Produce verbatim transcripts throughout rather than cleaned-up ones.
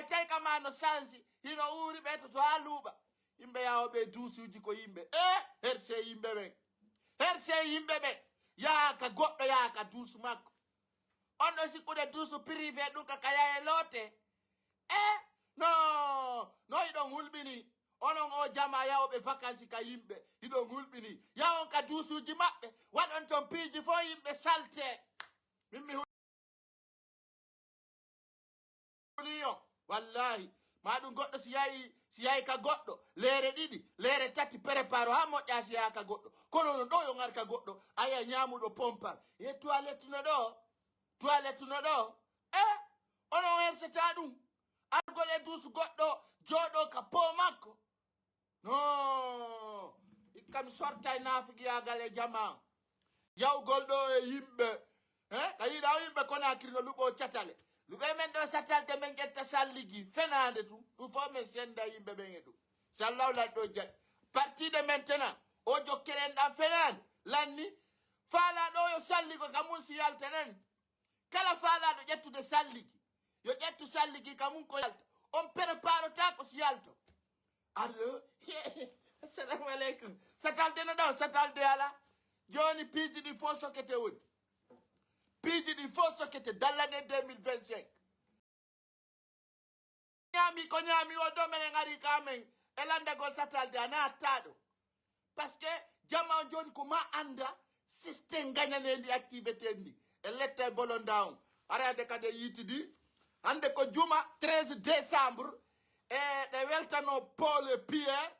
Tawi kama no sansi, hino uuri ɓe to, to haa luuɓa. Yimɓe yaawo ɓe duusuuji ko yimɓe. E, herse yimɓe ɓen. Herse yimɓe ɓen. Yaha ka goɗɗo, yaha ka duusu makko. On ɗo sikkude duusu privé ɗum ka kaya e loote. E, no, no hiɗon hulɓini. Onon o jama yawɓe vacances ka yimɓe. Hiɗon hulɓini. Yahon ka duusuuji maɓɓe. Waɗon ton piiji fo yimɓe salte. Min mi Yo, wallahi. Ma ɗum goɗɗo si yahi, si yahi ka goɗɗo, leere ɗiɗi, leere tati, préparo haa moƴƴa si yaha ka goɗɗo. Kono no ɗo yo ngar ka goɗɗo, aya ñaamuɗo pompal. E toilette no ɗo, toilette no ɗo. E, ono hersata ɗum. Argol e duusu goɗɗo, jooɗo ka po makko. No, hikka mi sortay naafigiyaagal e jamaa. Yawgol ɗo e yimɓe. Eh? Ka yiɗa o yimɓe Konakiri no luɓo catale. Luɓe men ɗo satalde men ƴetta salligi fenaande tun. Ɗum fof men senda yimɓe ɓen e ɗum. Sallaw lan ɗo jaɓi. Parti de maintenant, o jokkere en ɗan fenaande. Lanni, faala ɗo yo salligo ka mun si yaltanen. Kala faalaaɗo ƴettude salligi, yo ƴettu salligi ka mum ko yalta. On preparotako si yalto. Allo? Assalamu aleykum. Satalde no ɗon, satalde ala. Jooni piiji ɗi fof sokete woni. Piiji ɗi fof sokete dallane deux mille vingt-cinq. Ñaami ko ñaami o do menen ari ka men e landagol satalde a naatta ɗo. Parce que jama on jooni ko ma annda système gañaneendi activité ndi e letta e bolonda on. Arade kadi e yiitidi. Hannde ko juma treize décembre. E ɗe weltano Paul e Pierre.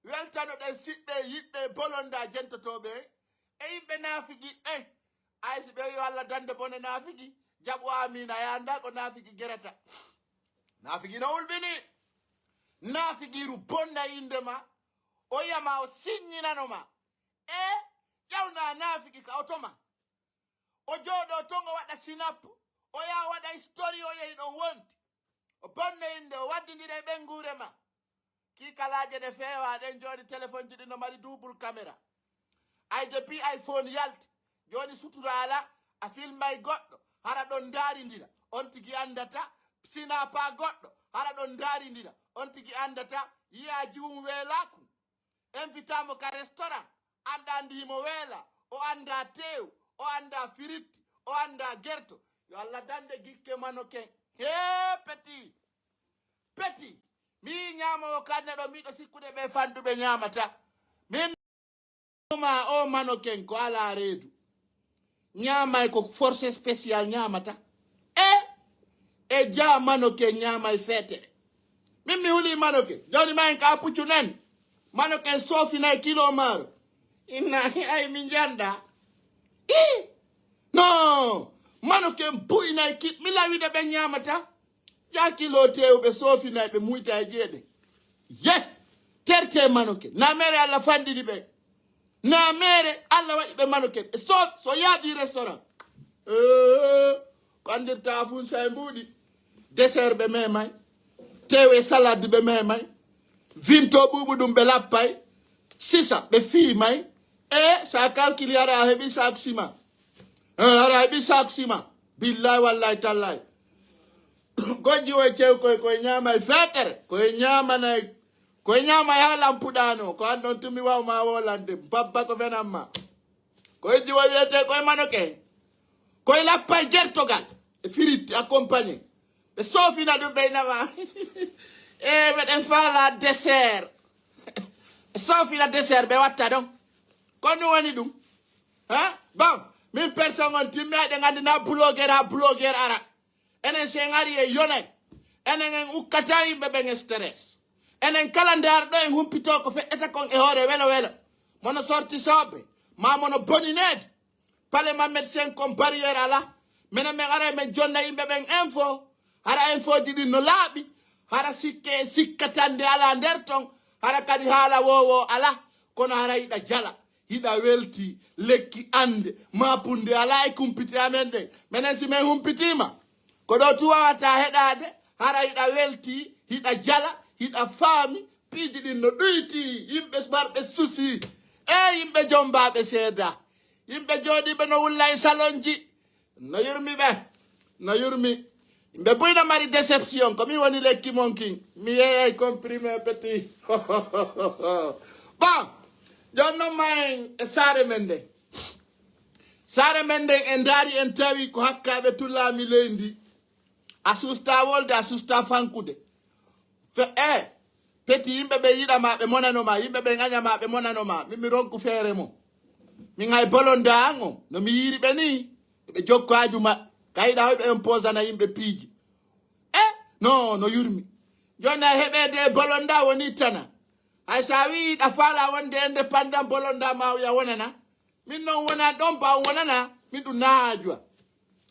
Weltano ɗen siɓɓe yiɓɓe bolonda jentotooɓe. E yimɓe naafigi ɓen. Ay si ɓe yo Allah dande bone naafigi. Jaɓu amiin a yaanda ko naafigi gerata. Naafigi no hulɓini. Naafigiiru bonna innde ma. O yama o siññinano ma. E ƴawna naafigi ka oto ma. O jooɗo ton o waɗa sinap. O yaha waɗa histori o yehi ɗon wondi. O bonne innde o waddindira e ɓenguure ma. Kiikalaaje ɗe feewa ɗen jooni telefonji ɗi no mari double caméra. Ay depuis iPhone yalti jooni sutura ala a filmay goɗɗo hara ɗon ndaarindira on tigi anndata sinapa goɗɗo hara ɗon ndaarindira on tigi anndata yiyaaji um weelaaku. Invita mo ka restaurant, anɗa anndi himo weela, o annda teew, o annda firitti, o annda gerto. Yo Allah dande gikke mano ken. Hee peti, peti, mi ñaama o kanne ɗo miɗo sikkude ɓe fanɗuɓe ñaamata. Min ma o mano ken ko ala reedu. Ñaamay ko force spécial ñaamata. E e ja mano ken ñaamay feetere. Min mi huli mano ken. Joni ma en ka puccu nen. Mano ken soofinay kilo maaro. Inna ay min janda. I no mano ken buinay kit mi lawida ɓe ñaamata. Ja kilo teew ɓe soofinay ɓe muyta e jeeɗe. Ye terte mano ken. Na mere Allah fanɗini ɓe. Na mere Allah waɗi ɓe mano ken. E so so yaadi restaurant. Eh, ko anndirta fun say mbuuɗi. Dessert ɓe memay. Tewe salade ɓe memay. Vinto ɓuuɓu ɗum ɓe lappay. Sisa ɓe fiimay. E sa calcule hara a heɓi sac ciment. Eh, hara a heɓi sac ciment. Billahi wallahi tallahi. Gojji woy cew koy koy ñaamay fetere koy ñaamanay. Koy ñaamay ha lampuɗano ko an ɗon tumi waw ma wolande babba ko fenanma. Koy jiwo wiyete koy manoke. Koy lappay gertogal e firitti accompagné. Ɓe soofina ɗum ɓe inama. E meɗen faala dessert. Ɓe soofina dessert ɓe watta ɗon. Ko ɗum woni ɗum. Ha bon, min personne on timmi ayɗe gandi na blogueur ha blogueur ara. Enen si en ari e yonay. Enen en ukkata yimɓe ɓen e stress. Enen kala ndaar ɗo en humpito ko feƴƴata kon e hoore welo welo. Mono sorti soɓe ma mono bonineede. Pale ma médecin kon barrière ala. Minen min aray min jonna yimɓe ɓen info. Hara infoji ɗin no laaɓi. Hara sikke e sikka tande ala nder ton. Hara kadi haala wowo ala. Kono hara hiɗa jala hiɗa welti lekki ande mapunde ala e kumpiti amen ɗen. Minen si min humpitima ko ɗo tu wawata heɗade. Hara hiɗa welti hiɗa jala hiɗa faami. Piiji ɗin no ɗuyti. Yimɓe marɓe susi e yimɓe jombaɓe seeda. Yimɓe jooɗiiɓe no wulla e salonji. No yurmi ɓe. No yurmi. Ɓe buyna mari déception, ko mi woni lekki mon kin. Mi yeeyay comprimé petit. Bon, jon non ma en e saare men nden. Saare men nden en ndaari en tawi ko hakkaaɓe tullaami leydi. A susta wolde, a susta fankude. Fe, eh, petit yimɓe ɓe yiɗama, ɓe monanoma, yimɓe ɓe ŋañama, ɓe monanoma. Min mi ronku feere mo. Min hay bolonda an o, no mi yiiri ɓe ni, ɓe jokko haaju maɓɓe. Ka yiɗa hoy ɓe en posana yimɓe piiji. Eh, no, no yurmi. Joni a heɓede bolonda woni tana. Hay sa wi ɗa faala wonde indépendant bolonda ma wiya wonana. Min non wonan ɗon ba on wonana, min ɗum naajua.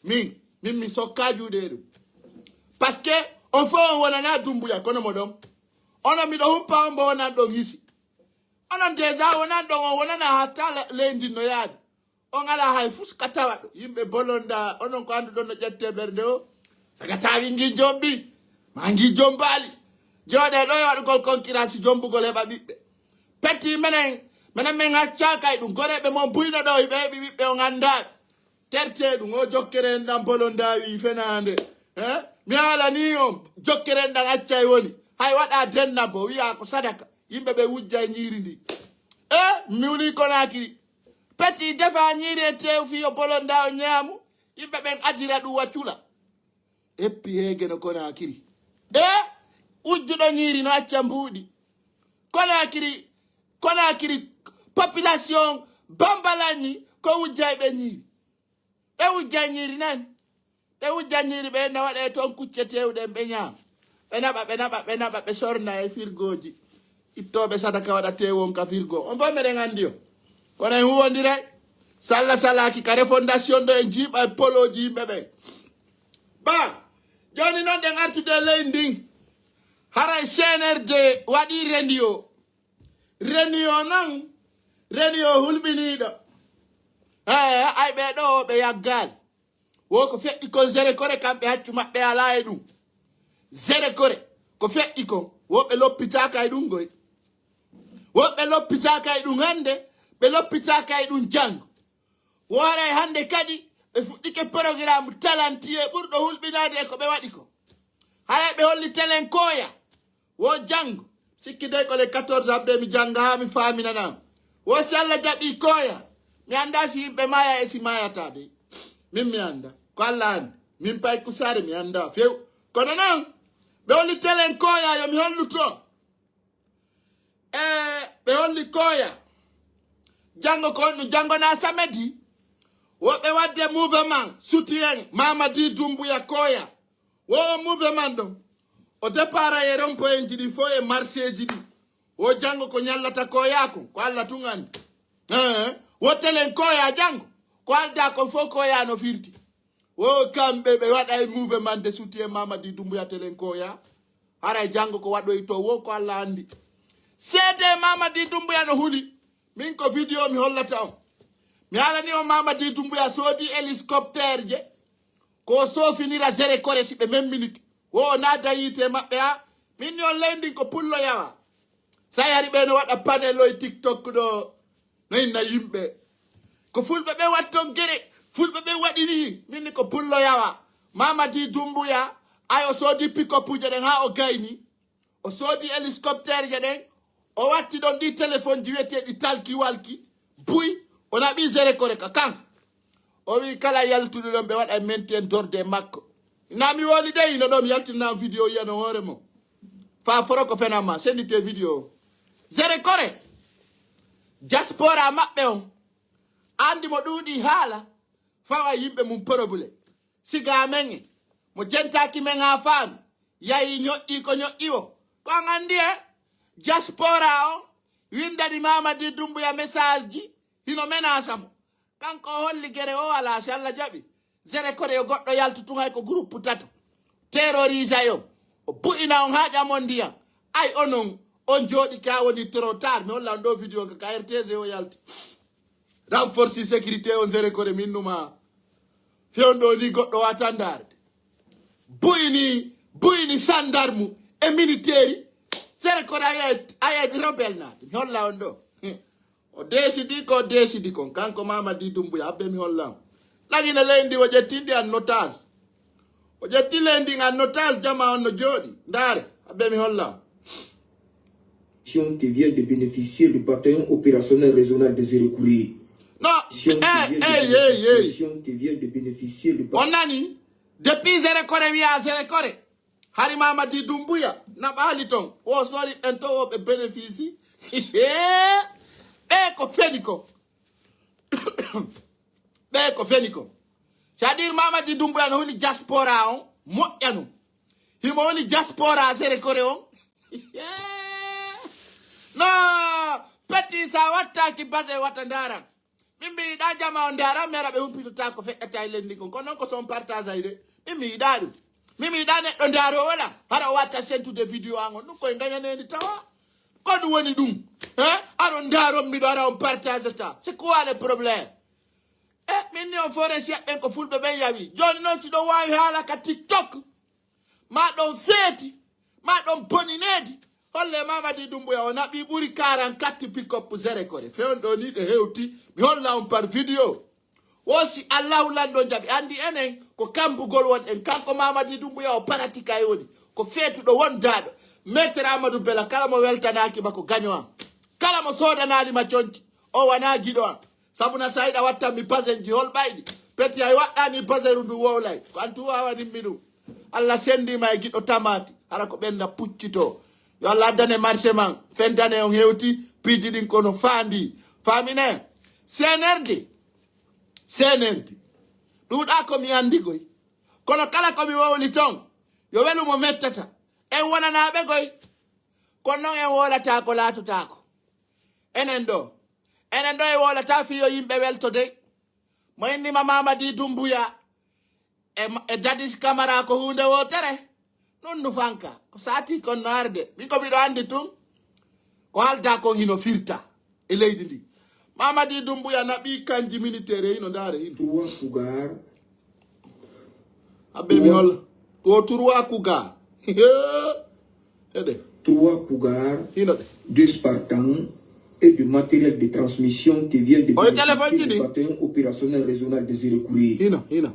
Min, min mi sokka juuɗe ɗum. Parce que on fof on wonana Dumbuya, kono mo ɗon. Ono miɗo humpa on mbo wonan ɗon hisi. Onon déjà wonan ɗon, on wonana hatta le-, leydi no yaadi. On ala hay fus ka tawa ɗo. Yimɓe bolonda, onon ko annduɗon no ƴette ɓernde o. Saga tawi ngi jombi, ma ngi jombaali. Jooɗe ɗo e waɗugol concurrence jombugol heɓa ɓiɓɓe. Petti menen, menen men accaka e ɗum. Goreɓe mon buyno ɗo, ɓe heɓi ɓiɓɓe on anndaa. Terte ɗum, o jokkere en ɗan bolonda wi fenaande. Eh? Mi haalani on, jokkere en ɗan accay woni. Hay waɗa denna bo, wiya ko sadaka. Yimɓe ɓe wujja e ñiiri ndi. Eh? Mi wuli Konakiri. Petti defa ñiiri e tew fii yo bolonda o ñaamu. Yimɓe ɓen adira ɗum wa cula. Eppi heege no Konakiri. Eh? Wujjuɗo ñiiri no acca mbuuɗi. Konakiri, Konakiri, population Bambalanñi ko wujjay ɓe ñiiri. Ɓe wujjay ñiiri nan. Ɓe wujja ñiiri ɓe na waɗa e toon kucce tewɗen ɓe ñaama. Ɓe naɓa, ɓe naɓa, ɓe naɓa, ɓe sorna e firgooji. Ittooɓe sadaka waɗa tewon ka firgo. On fof meɗen anndi o. Kono en huwondiray. Salla salaaki ka refondation ɗo en jiiɓa e polooji yimɓe ɓen. Ba, jooni noon ɗen artude e leydi ndin. Haray C N R D waɗi rendio. Renio non, renio hulɓiniiɗo. Eh, ay ɓe ɗo ɓe yaggaali. Wo ko feƴƴi kon zere kore kamɓe haccu maɓɓe alaa e ɗum. Zere kore, ko feƴƴi kon, wo ɓe loppitaaka e ɗum goy. Wo ɓe loppitaaka e ɗum hannde, ɓe loppitaaka e ɗum janngo. Wo haray hannde kadi, ɓe fuɗɗike programme talantiye ɓurɗo hulɓinaade e ko ɓe waɗi ko. Haray ɓe holli telen kooya. Wo janngo, sikki dey ko le quatorze abbee mi jannga haa mi faaminana. Wo si Alla jaɓii kooya, mi anndaa si yimɓe maaya e si maayataa dey. Min mi anndaa. Ko Alla anndi. Min pay kusaare mi anndaa few. Kono noon, ɓe holli telen kooya yo mi holluto. E ɓe holli kooya. Janngo ko honɗum? Janngo na samedi. Woɓɓe waɗde mouvement soutien Mamadi Doumbouya kooya. Wo o mouvement ɗon. O départ e rond-point ji ɗi fof e marché ji ɗi. Wo janngo ko ñallata kooya kon, ko Alla tun anndi. Eh, wo telen kooya janngo. Ko aldaa kon fof kooya no firti. Wo kamɓe ɓe waɗa e mouvement de soutien Mamadi Doumbouya telen kooya. Haray janngo ko waɗoy to wo ko Alla anndi. Seede Mamadi Doumbouya no huli. Min ko vidéo mi hollata on. Mi haalani on Mamadi Doumbouya soodi hélicoptère je. Ko soofinira zere kore si ɓe memminike. Wo o naada yiite maɓɓe ha. Min ni on leydi ko pullo yawa. Sa yari ɓe no waɗa panel oy TikTok ɗo. No inna yimɓe. Ko fulɓe ɓe watton gere. Fulɓe ɓe waɗi ni. Min ni ko pullo yawa. Mamadi Doumbouya. Ay o soodi pick-up uje ɗen ha o gayni. O soodi hélicoptère je ɗen. O watti ɗon ɗi téléphone ji wiyeteeɗi talki walki. Buy. O naɓi zere kore ka kan. O wi kala yaltuɗo ɗon ɓe waɗa maintien d'ordre e makko. Na mi woli dey no ɗon yaltinna vidéo yiyano hoore mo. Fa foro ko fenama sendite vidéo. Zere kore. Diaspora maɓɓe on. Andi mo ɗuuɗi haala. Fawa yimɓe mum problème. Siga men e. Mo jentaki men ha faami. Yayi ñoƴƴi ko ñoƴƴi o. Ko an andi e. Diaspora on. Windani Mamadi Doumbouya message ji. Hino menasa mo. Kanko o holli gere o alaa si Alla jaɓi. Zere kore yo goɗɗo yaltu tun hay ko groupe tato. Terrorisay on. O bu'ina on haa ƴamon ndiyam. Ay onon, on jooɗi ka woni trop tard. Mi holla on ɗo vidéo ka, ka R T G o yalti. Renforcer sécurité on zere kore min numa. Fewndo ni goɗɗo wata ndaarde. Bu'ini, bu'ini sandarmu e militaire. Zere kore ayay, ayay rebel naati. Mi holla on ɗo. O décidi ko o décidi kon. Kanko Mamadi Doumbouya, abbe mi holla on. Lagina leydi o ƴettindi an notage. O ƴetti leydi ndi en otage, jama on no jooɗi. Ndaare, aɓɓe mi holla. Qui vient de bénéficier du bataillon opérationnel régional de Zéro Kouré. No, Qui eh, eh, eh, eh. vient de bénéficier du On nani? Depuis Zéro Kouré wiya Zéro Kouré. Hari Mamadi Doumbouya naɓaali ton. Wo sori en to wo ɓe bénéficie. Ɓe ko feni ko. Ɓe ko feni ko. C'est-à-dire Mamadi Doumbouya no huli diaspora on moƴƴa no. Himo huli diaspora Zéro Kouré on. No, petit sa wattaki base wata ndaran. Min mi yiɗa jama o ndaran, mi ara ɓe humpitota ko feƴƴata e lenndi kon. Kono noon ko son partage ay de. Min mi yiɗa ɗum. Min mi yiɗa neɗɗo ndaaro wala. Hara o watta sentude vidéo an on. Ɗum koye gañanendi tawa. Ko ɗum woni ɗum. Hein? Aɗo ndaaron miɗo ara on partage ta. C'est quoi le problème? E min ni on forestier ɓen ko fulɓe ɓen yawi. Jooni noon si ɗo waawi haala ka TikTok. Ma ɗon feeti. Ma ɗon bonineedi. Holle Mamadi Doumbouya o naɓi ɓuri quarante-quatre pick-up Zéro Kouré. Fewndo ni ɗe hewti. Mi holla on par vidéo. Wo si Allahu lanɗo jaɓi. Anndi enen ko kambugol won en. Kanko Mamadi Doumbouya o paratika e woni. Ko feetuɗo wondaaɗo. Maître Amadou Bella kala mo weltanaaki ma ko gaño am. Kala mo soodanaali ma conci. O wanaa giɗo am. Sabu na sayɗa wattan mi pasenji hol ɓayɗi. Peti ay waɗɗani paseru ndu wowlay. Ko an tu wawanin mi ɗum. Allah sendima e giɗo tamati. Hara ko ɓen na puccito. Yo Allah addane marché man. Fendane on hewti. Piiji ɗin kono faandi. Famine. Senerdi. Senerdi. Ɗuuɗa ko mi andi goy. Kono kala ko mi wowli ton. Yo welu mo mettata. En wonanaɓe goy. Kono non en wolata ko laatotako. Enen ɗo. Enen ɗo e wolata fiyo yimɓe welto dey. Mo innima Mamadi Doumbouya. E, e Dadis Camara ko huunde wootere. Ɗum no fanka. Ko saati kon naarde. Min ko miɗo anndi tun. Ko haalda kon hino firta e leydi ndi. Mamadi Doumbouya naɓi kanji militaire hino ndaare hino. Trois cougars. Aɓɓe mi holla. Ko trois cougars. Eɗe. Trois cougars. Hino ɗe. Deux Spartans et du matériel de transmission qui vient de Oye téléphone bénéficier du jiɗi. Bataillon opérationnel régional de Zéro Kouré. Hino, hino.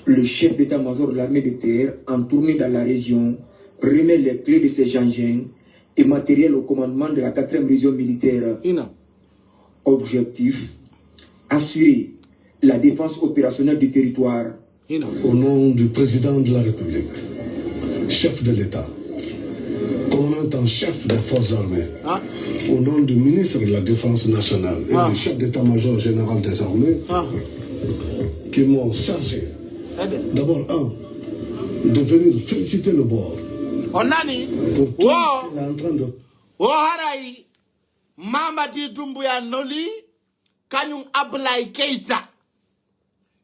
Le chef d'état-major de l'armée de terre, en tournée dans la région, remet les clés de ses engins et matériel au commandement de la quatrième région militaire. Hino. Objectif, assurer la défense opérationnelle du territoire. Hino. Au nom du président de la République, chef de l'État, commandant en chef des forces armées, Ah. au nom du ministre de la Défense nationale et Ah. du chef d'état-major général des armées, Ah. qui m'ont chargé Eɗe. d'abord, un, de venir féliciter le bord On nani? pour tout Wo. ce qu'il est en train de O haray Mamadi Doumbouya noli kañum Ablaye Keita.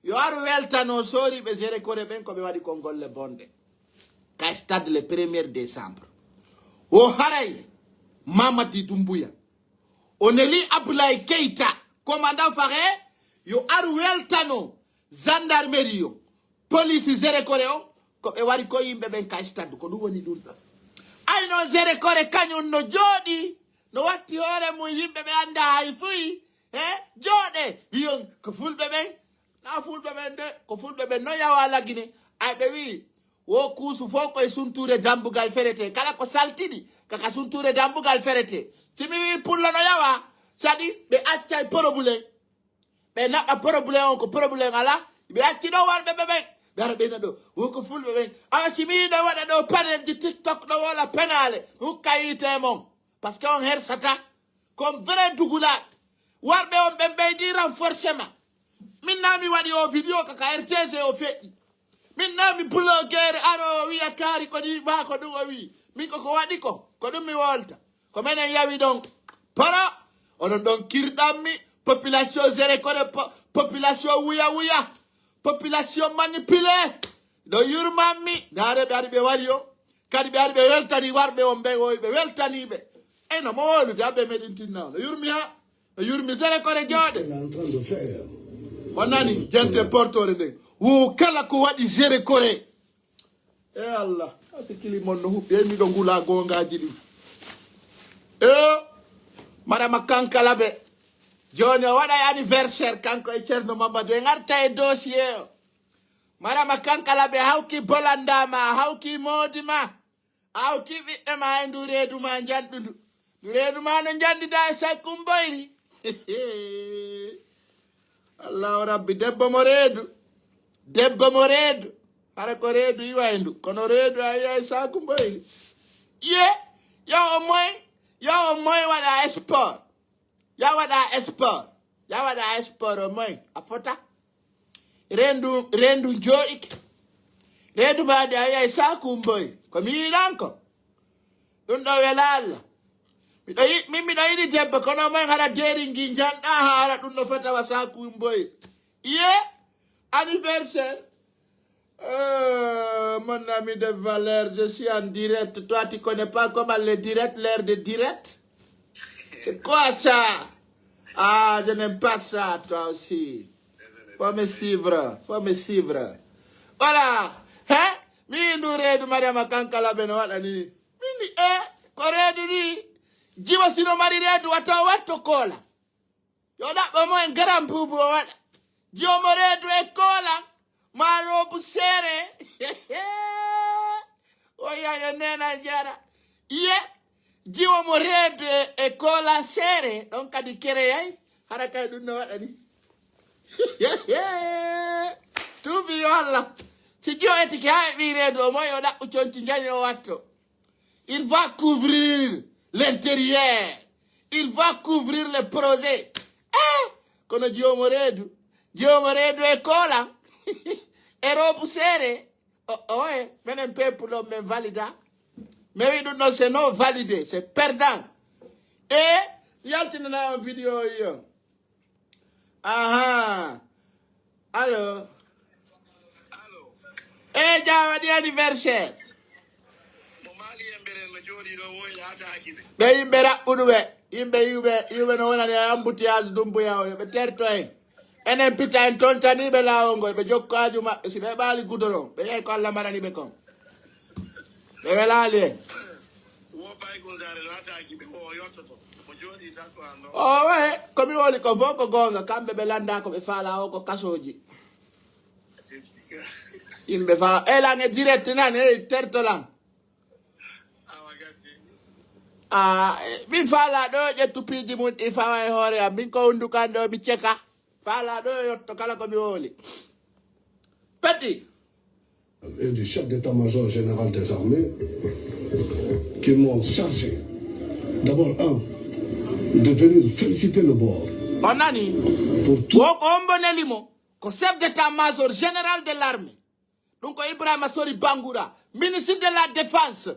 Yo ar weltano sooriɓe Zéro Kouré ɓen ko ɓe waɗi kon golle bonɗe. Ka stade le premier décembre. O haray Mamadi Doumbouya. O neli Ablaye Keita, commandant Faxe, yo ar weltano gendarmerie o. Police Zéro Kouré on, ko ɓe wari ko yimɓe ɓen ka stade, ko ɗum woni ɗum ɗon. Ay non Zéro Kouré kañum no jooɗi, no watti hoore mum yimɓe ɓe annda hay fuy. He, jooɗe, wiyon ko fulɓe ɓen, na fulɓe ɓen de, ko fulɓe ɓen no yawa lagine. Ay ɓe wi, wo kuusu fof koye suntuure dambugal ferete, kala ko saltiɗi, kaka suntuure dambugal ferete. Si mi wi pullo no yawa, saɗi ɓe accay problème. Ɓe naɓa problème on ko problème ala. Ɓe acci ɗo warɓe ɓe ɓen. Ɓe ara ɓeyna ɗo. Won ko fulɓe ɓen. Awa si mi yiɗo waɗa ɗo panelji TikTok ɗo wala penale. Hukka yiite mon. Parce que on hersata. Comme vrai dugulaɓe. Warɓe on ɓen ɓeydi renforcement. Min na mi waɗi o vidéo kaka R T G o feƴƴi. Min na mi blogueur aro o wiya kaari ko ɗi ma ko ɗum o wi. Min ko ko waɗi ko. Ko ɗum mi wolta. Ko menen yawi ɗon. Poro. Onon ɗon kirɗammi. Population Zéro Kouré po-, population wuya wuya. Population manipulé. Ɗo yurmanmi. Ndaare ɓe ari ɓe wari o. Kadi ɓe ari ɓe weltani warɓe on ɓe o ɓe weltani ɓe. Ey no mo wolude aɓe meɗin tinna o. No yurmi ha. No yurmi Zéro Kouré jooɗe. Il est en train de faire. On nani jente portore nden. Wo kala ko waɗi Zéro Kouré. E Allah, a sikkili mon no huɓɓi, ey miɗo ngula gongaji ɗin. E Marama Kankalabe, joni o waɗa e anniversaire kanko e Ceerno Mamadou, e ngarta e dossier o. Marama Kankala ɓe hawki bolanda ma, a hawki moodi ma, a hawki ɓiɓɓe ma e ndu reedu ma njanɗu ndu. Ndu reedu ma no njanɗida e sakkumboyri. Allahu Rabbi, debbo mo reedu. Debbo mo reedu. Hara ko reedu iwa e ndu. Kono reedu a yiya e sakkumboyri. Ye, yo o moy, yo o moy waɗa sport. Ya waɗa sport. Ya waɗa sport o moy. A fota. Rendu, rendu jooɗike. Reedu mbaadi a yiya e sakkumboyri. Ko mi yiɗan ko. Ɗum ɗo wela Allah. Miɗo yi-, min miɗo yiɗi debbo, kono moy hara deeri ngi njanɗa hara ɗum no fota wa sakkumboyri. Ye, anniversaire. Euh, mon ami de valeur, je suis en direct. Toi, tu connais pas comment les directs, l'heure de direct? C'est quoi ça? Ah, je n'aime pas ça, toi aussi. Faut me suivre, faut me suivre. Voilà. Hein? Min ndu reedu Mariama Kankala ɓe no waɗa ni. Min ni, eh, ko reedu ni. Jiwo sino mari reedu, wato, wato kola. Yo ɗaɓɓo mo en garan bubu o waɗa. Jiwo mo reedu e koola, ma roobu seere. O yayo nena jara. Iye, jiwo mo reedu e, e koola seere, ɗon kadi kereyay. Hara kay ɗum no waɗa ni. Tuubi yo Allah. Si jiwo etike ha e ɓii reedu o moy o ɗaɓɓu conci njani o watto. Il va couvrir l'intérieur. Il va couvrir le projet. Eh, kono jiwo mo reedu. Jiwo mo reedu e koola. E roobu seere. O, oye, menen peuple on men valida. Mi wi ɗum ɗon, c'est non validé, c'est perdant. E yaltinana on vidéo yi on. Aha. Allo. E ja waɗi anniversaire. Mo maali yembere no jooɗi ɗo woyla ata akiɓe. Ɓe yimɓe raɓɓuɗuɓe, yimɓe yiwɓe, yiwɓe no wonani e embouteillage Dumbuya o, yo ɓe terto en. Enen pita en tontaniɓe laawol ngol, ɓe jokkaaju maɓɓe, si ɓe ɓaali gudoro, ɓe yehi ko Allah marani ɓe kon. Ɓe welaali en. Wo bay gunzare laataaki ɓe o yottoto. Mo jooɗi tan ko an ɗo. O we, ko mi woli ko fof ko goonga, kamɓe ɓe lannda ko ɓe faala o ko kasooji. Yimɓe fa, elan e direct nan, e tertolan. Awa gasi. Ah, eh, min faala ɗo ƴettu piiji mum ɗi fawa e hoore am. Min ko hundukan ɗo mi ceka. Faala ɗo yotto kala ko mi woli. Petit. Et du chef d'état-major général des armées qui m'ont chargé, d'abord, un, de venir féliciter le bord. On nani? Pour tout. Wo ko ombo neli mo, ko chef d'état-major général de l'armée. Ɗum ko Ibrahima Sori Bangoura, ministre de la Défense.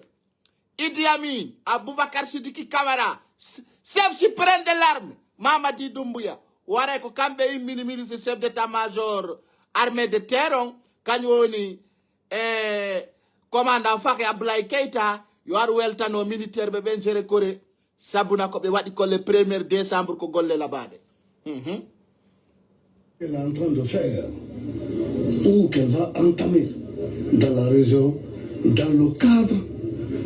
Idi Amin, Aboubacar Sidiki Kamara, s-, chef suprême de l'armée, Mamadi Doumbouya. Waray ko kamɓe immini ministre chef d'état-major armée de terre on, kañum woni, eh, commandant Fakhé Abdoulaye Keita, yo ar weltano militaire ɓe ɓen Séré Koré, sabuna ko ɓe waɗi ko le premier décembre ko golle labaɗe. Mhm. Elle est en train de faire ou qu'elle va entamer dans la région, dans le cadre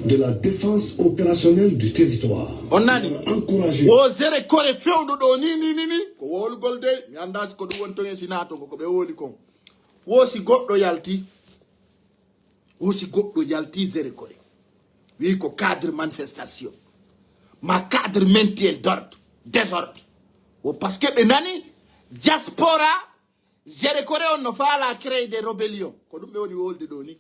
de la défense opérationnelle du territoire. On nani? Encourager. Wo Séré Koré fewndo ɗo ni, ni, ni, ni. Ko wolgol de, mi annda si ko ɗum woni ton e si naato ko, ko ɓe woli kon. Wo si goɗɗo yalti, wo si goɗɗo yalti Séré Koré. Wi ko cadre manifestation. Ma cadre maintien d'ordre, désordre. Wo parce que ɓe nani diaspora Séré Koré on no faala créer des rébellion. Ko ɗum ɓe woni wolde ɗo ni.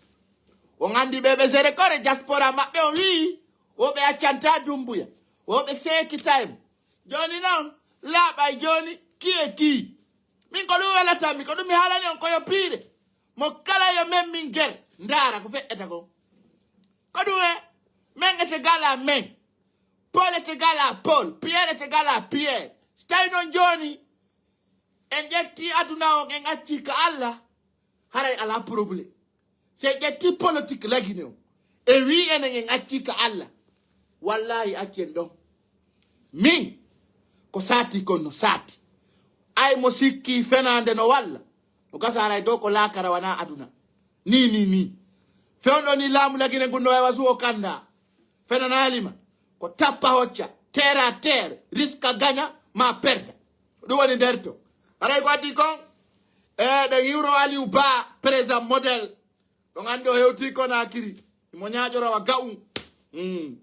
On anndi ɓe ɓe Séré Koré diaspora maɓɓe on wi'i, wo ɓe accanta Dumbuya. Wo ɓe seekita e mo. Jooni noon, laaɓay jooni, ki e ki. Min ko ɗum welata mi, ko ɗum mi haalani on ko yo piire. Mo kala yo men min gere, ndaara ko feƴƴata kon. Ko ɗum e, men est égal à men. Paul est égal à Paul, Pierre est égal à Pierre. Si tawi noon jooni, en ƴetti aduna on, en acci ka Allah, haray alaa problème. Si en ƴetti politique lagine on, e wi enen en acci ka Allah, wallahi acci en ɗon. Min, ko saati kon no saati. Ay mo sikki fenaande no walla, no gasa haray dow ko laakara wana aduna. Ni, ni, ni. Fewndo ni laamu lagine ngun no wawa suwo kanda. Fenanalima. Ko tappa hocca. Terre à terre. Risque gagnant ma perdre. Ɗum woni nder to. Haray ko addi kon. E ɗen iwro Aliou Ba, présent modèle. Ɗon anndi o hewtii Konakiri. Imo ñaaƴora wa ga'um. Mm.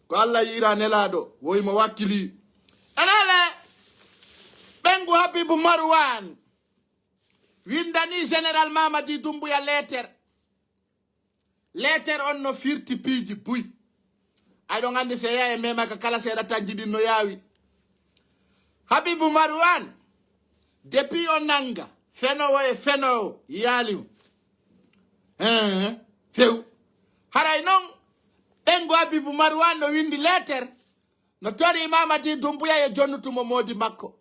Ko Allah yiira nelaaɗo, wo imo wakkili. Enele, ɓengu Habibu Marwan windani Général Mamadi Doumbouya leeter. Leeter on no firti piiji buy. Ay ɗon anndi se yaha e memaka kala seeɗa tanji ɗin no yaawi. Habibu Marwan, depuis o nanga, fenowo e fenowo, yaali mo. Eeh, few. Haray non, ɓengu Habibu Marwan no windi leeter, no tori Mamadi Doumbouya yo jonnutu mo moodi makko.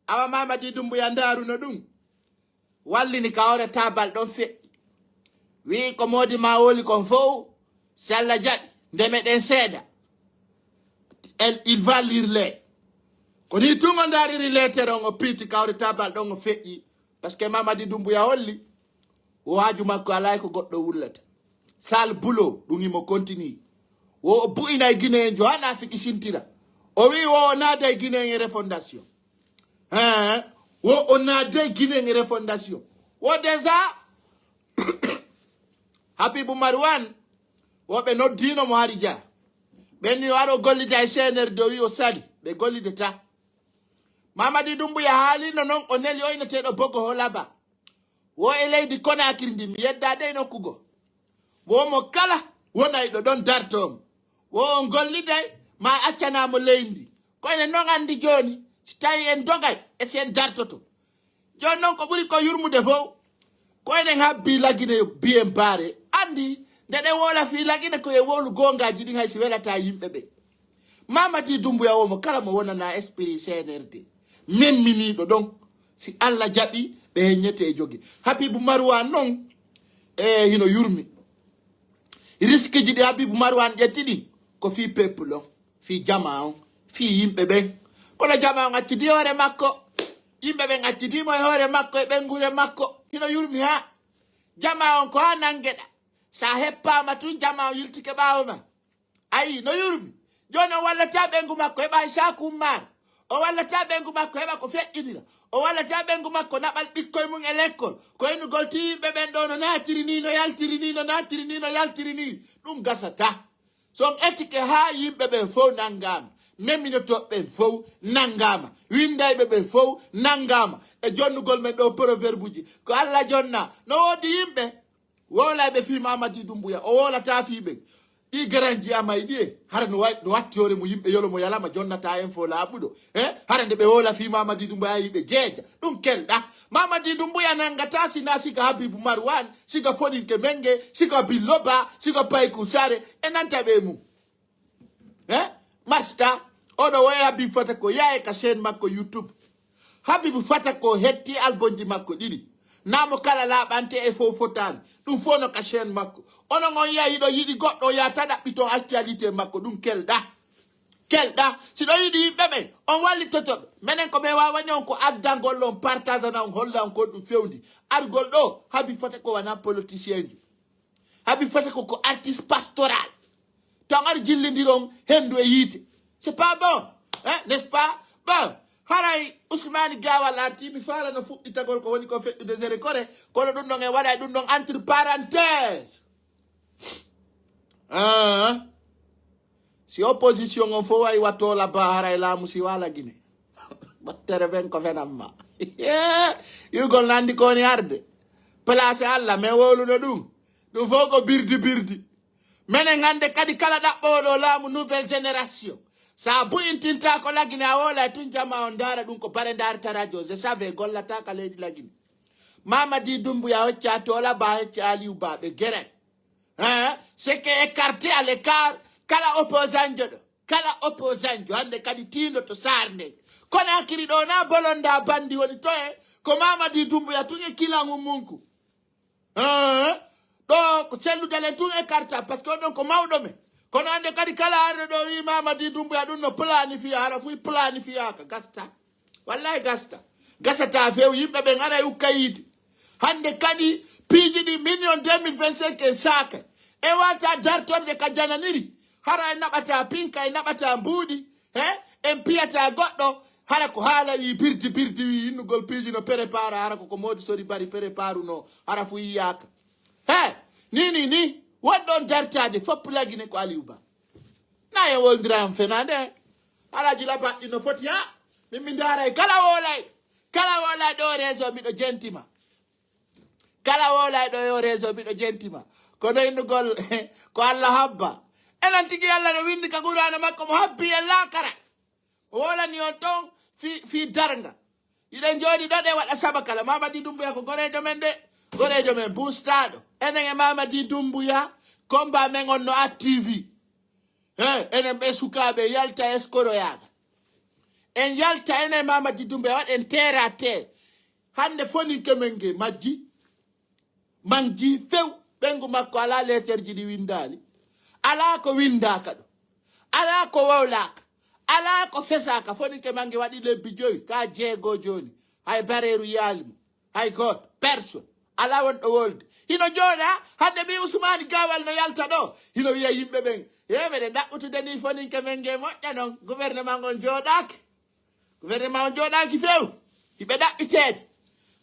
Awa Mamadi Doumbouya ndaaruno ɗum. Wallini ka hoore taabal ɗon feƴƴi. Wi'i ko moodi ma woli kon fow, si Allah jaɓi, nde meɗen seeɗa. Elle, il va lire les. Ko ni tun o ndaariri leeter on, o piiti ka hoore taabal ɗon, o feƴƴi. Parce que Mamadi Doumbouya holli, wo haaju makko alaa e ko goɗɗo wullata. Sal Bulo, ɗum imo continue. Wo o bu'inay Guinéen jo, hana fiki sintira. O wi'i wo o naaday Guinéen e refondation. Hein? Wo o naaday Guinéen e refondation. Wo déjà, Habibu Marwan, wo ɓe noddiino mo hari ja. Ɓen ni o aro gollida e C N R D, o wi'i o sali, ɓe gollidata. Mamadi Doumbouya haalino non, o neli oyneteeɗo Bogo Holaba. Wo e leydi Konakiri ndi, mi yedda dey nokku go. Wo mo kala wonayɗo ɗon dartoo mo. Wo on golliday, ma accana mo leydi ndi. Ko enen non anndi jooni, si tawi en dogay, e si en dartoto. Jooni non ko ɓuri ko yurmude fow, ko enen habbi Lagine biyen baare. Anndi, nde ɗen woola fii Lagine ko e wowlu goongaaji ɗin hay si welata yimɓe ɓen. Mamadi Doumbouya wo mo kala mo wonana esprit C N R D. Memminiiɗo ɗon, si Allah jaɓi, ɓe heññete e jogi. Habibu Marwan non, e hino yurmi. Riskiji ɗi Habibu Marwan ƴetti ɗin, ko fii peuple on, fii jama on, fii yimɓe ɓen. Kono jama on accidi hoore makko, yimɓe ɓen accidi mo e hoore makko, e ɓenguure makko. Hino yurmi haa. Jama on ko haa nangeɗa. Sa heppaama tun, jama on yiltike ɓaawo ma. Ayi, no yurmi. Jooni o wallata ɓengu makko heɓa Isaaku Ummaar. O wallata ɓengu makko heɓa ko feƴƴinira. O wallata ɓengu makko naɓal ɓikkoy mum e lekkol. Ko enugol ti yimɓe ɓen ɗo no naatiri ni, no yaltiri ni, no naatiri ni, no yaltiri ni. Ɗum gasata. So on etike haa yimɓe ɓen fow nanngaama, meminotooɓe ɓen fow nanngaama, winndayɓe ɓen fow nanngaama, e jonnugol men ɗo proverbuji. Ko Alla jonna. No woodi yimɓe wowlayɓe fii Mamadi Doumbouya, o wowlata fii ɓen. Ɗi garanji amay ɗi e, hara no wa-, no watti hoore mo yimɓe yolo mo yalama jonnata en fo laaɓuɗo. Eh? Hara nde ɓe wowla fii Mamadi Doumbouya yiɓe jeeja. Ɗum kelɗa. Mamadi Doumbouya nanngata sina siga Habibu Marwan, siga Foɗinke Menge, siga Billoba, siga Payku Sare, e nanta ɓe mum. Eh? Marsta, oɗo woya Habibu fata ko yaye ka chaîne makko YouTube. Habibu fata ko hetti albumji makko ɗiɗi. Namo kala laaɓante e fow fotaani. Ɗum fow no ka chaîne makko. Onon on yahi ɗo yiɗi goɗɗo, o yahata ɗaɓɓito actualité makko. Ɗum kelɗa. Kelɗa. Si ɗo yiɗi yimɓe ɓen, on wallitoto ɓe. Menen ko men wawani on ko addangol on, partage na on, holla on ko ɗum fewndi. Argol ɗo, Habibu fata ko wana politicien jo. Habibu fata ko, ko artiste pastoral. To on ari jillindiron hendu e yiite. C'est pas bon. Hein? N'est-ce pas? Bon. Haray Ousmane Gawal arti, mi faala no fuɗɗitagol ko woni ko feƴƴude Zéro Kore, kono ɗum ɗon e waɗa e ɗum ɗon entre parenthèse. Ah. Si opposition on fof wawi watto la ba haray laamu si wala Guinée. Battere ɓen ko fenamma. Yugol nandi ko woni arde. Place Alla, mais wowluno ɗum. Ɗum fof ko birdi birdi. Menen hannde kadi kala ɗaɓɓoowo ɗo laamu nouvelle génération, sa bu'intinta ko Lagine a wowla e tun jama on ndaara ɗum ko bare ndaarta radio. Je savais gollata ka leydi Lagine. Mamadi Doumbouya hocca Tola Ba, hocca Aliou Ba, ɓe gere. Hein? C'est que écarté à l'écart, kala opposant jo ɗo. Kala opposant jo hannde kadi tindo to Sarr nde. Konakiri ɗo na bolonda bandi woni to e, ko Mamadi Doumbouya tun e kilan ummunku. Hein? Ɗo ko selludalen tun e karta, parce que on ɗon ko mawɗo men. Kono hannde kadi kala arɗo ɗo wi Mamadi Doumbouya ɗum no planifiya, hara fuy planifiyaaka, gasta. Wallahi gasta. Gasata few, yimɓe ɓen aray ukka yiide. Hannde kadi piiji ɗi million deux mille vingt-cinq en saaka. En wata dartorde ka jananiri. Hara en naɓata pinka, en naɓata mbuuɗi. He? En piyata goɗɗo. Hara ko haala wi birdi birdi wi innugol piiji no prépara, hara ko ko moodi sori bari préparu no, hara fu yiyaaka. He, ni, ni, ni, wonɗon dartaade fop lagine ko Aliou Ba. Na en wolndiram fenaande. Alaaji Labaɗɗi no foti ha. Min mi ndaaray kala woolay. Kala woolay ɗo réseau miɗo jentima. Kala woolay ɗo yo réseau miɗo jentima. Kono innugol ko Allah habba. Enen tigi Allah no windi ka Qur'aana makko mo habbi en laakara. O wolani on ton fi, fi darnga. Iɗen jooɗi ɗo ɗe waɗa saba kala. Mamadi Dumbuya ko goreejo men de. Goreejo men bustaɗo. Enen e Mamadi Dumbuya, combat men on no activi. He, enen ɓe sukaaɓe yalta eskoroyaaga. En yalta enen e Mamadi Dumbuya waɗen terre à terre. Hannde foninke men nge majji. Manji few, ɓengu makko alaa leeterji ɗi winndaali, alaa ko winndaaka ɗo, alaa ko wowlaaka, alaa ko fesaaka. Foninke mangi waɗi lebbi jowi, ka jeego jooni, hay bareeru yaali mo, hay gooto, personne, alaa wonɗo wolde. Hino jooɗa, hannde mi Usmaani Gaawal no yalta ɗo, hino wiya yimɓe ɓen, he meɗen ɗaɓɓutude ni foninke men nge moƴƴa non, gouvernement on jooɗaaki. Gouvernement on jooɗaaki few. Hiɓe ɗaɓɓiteede.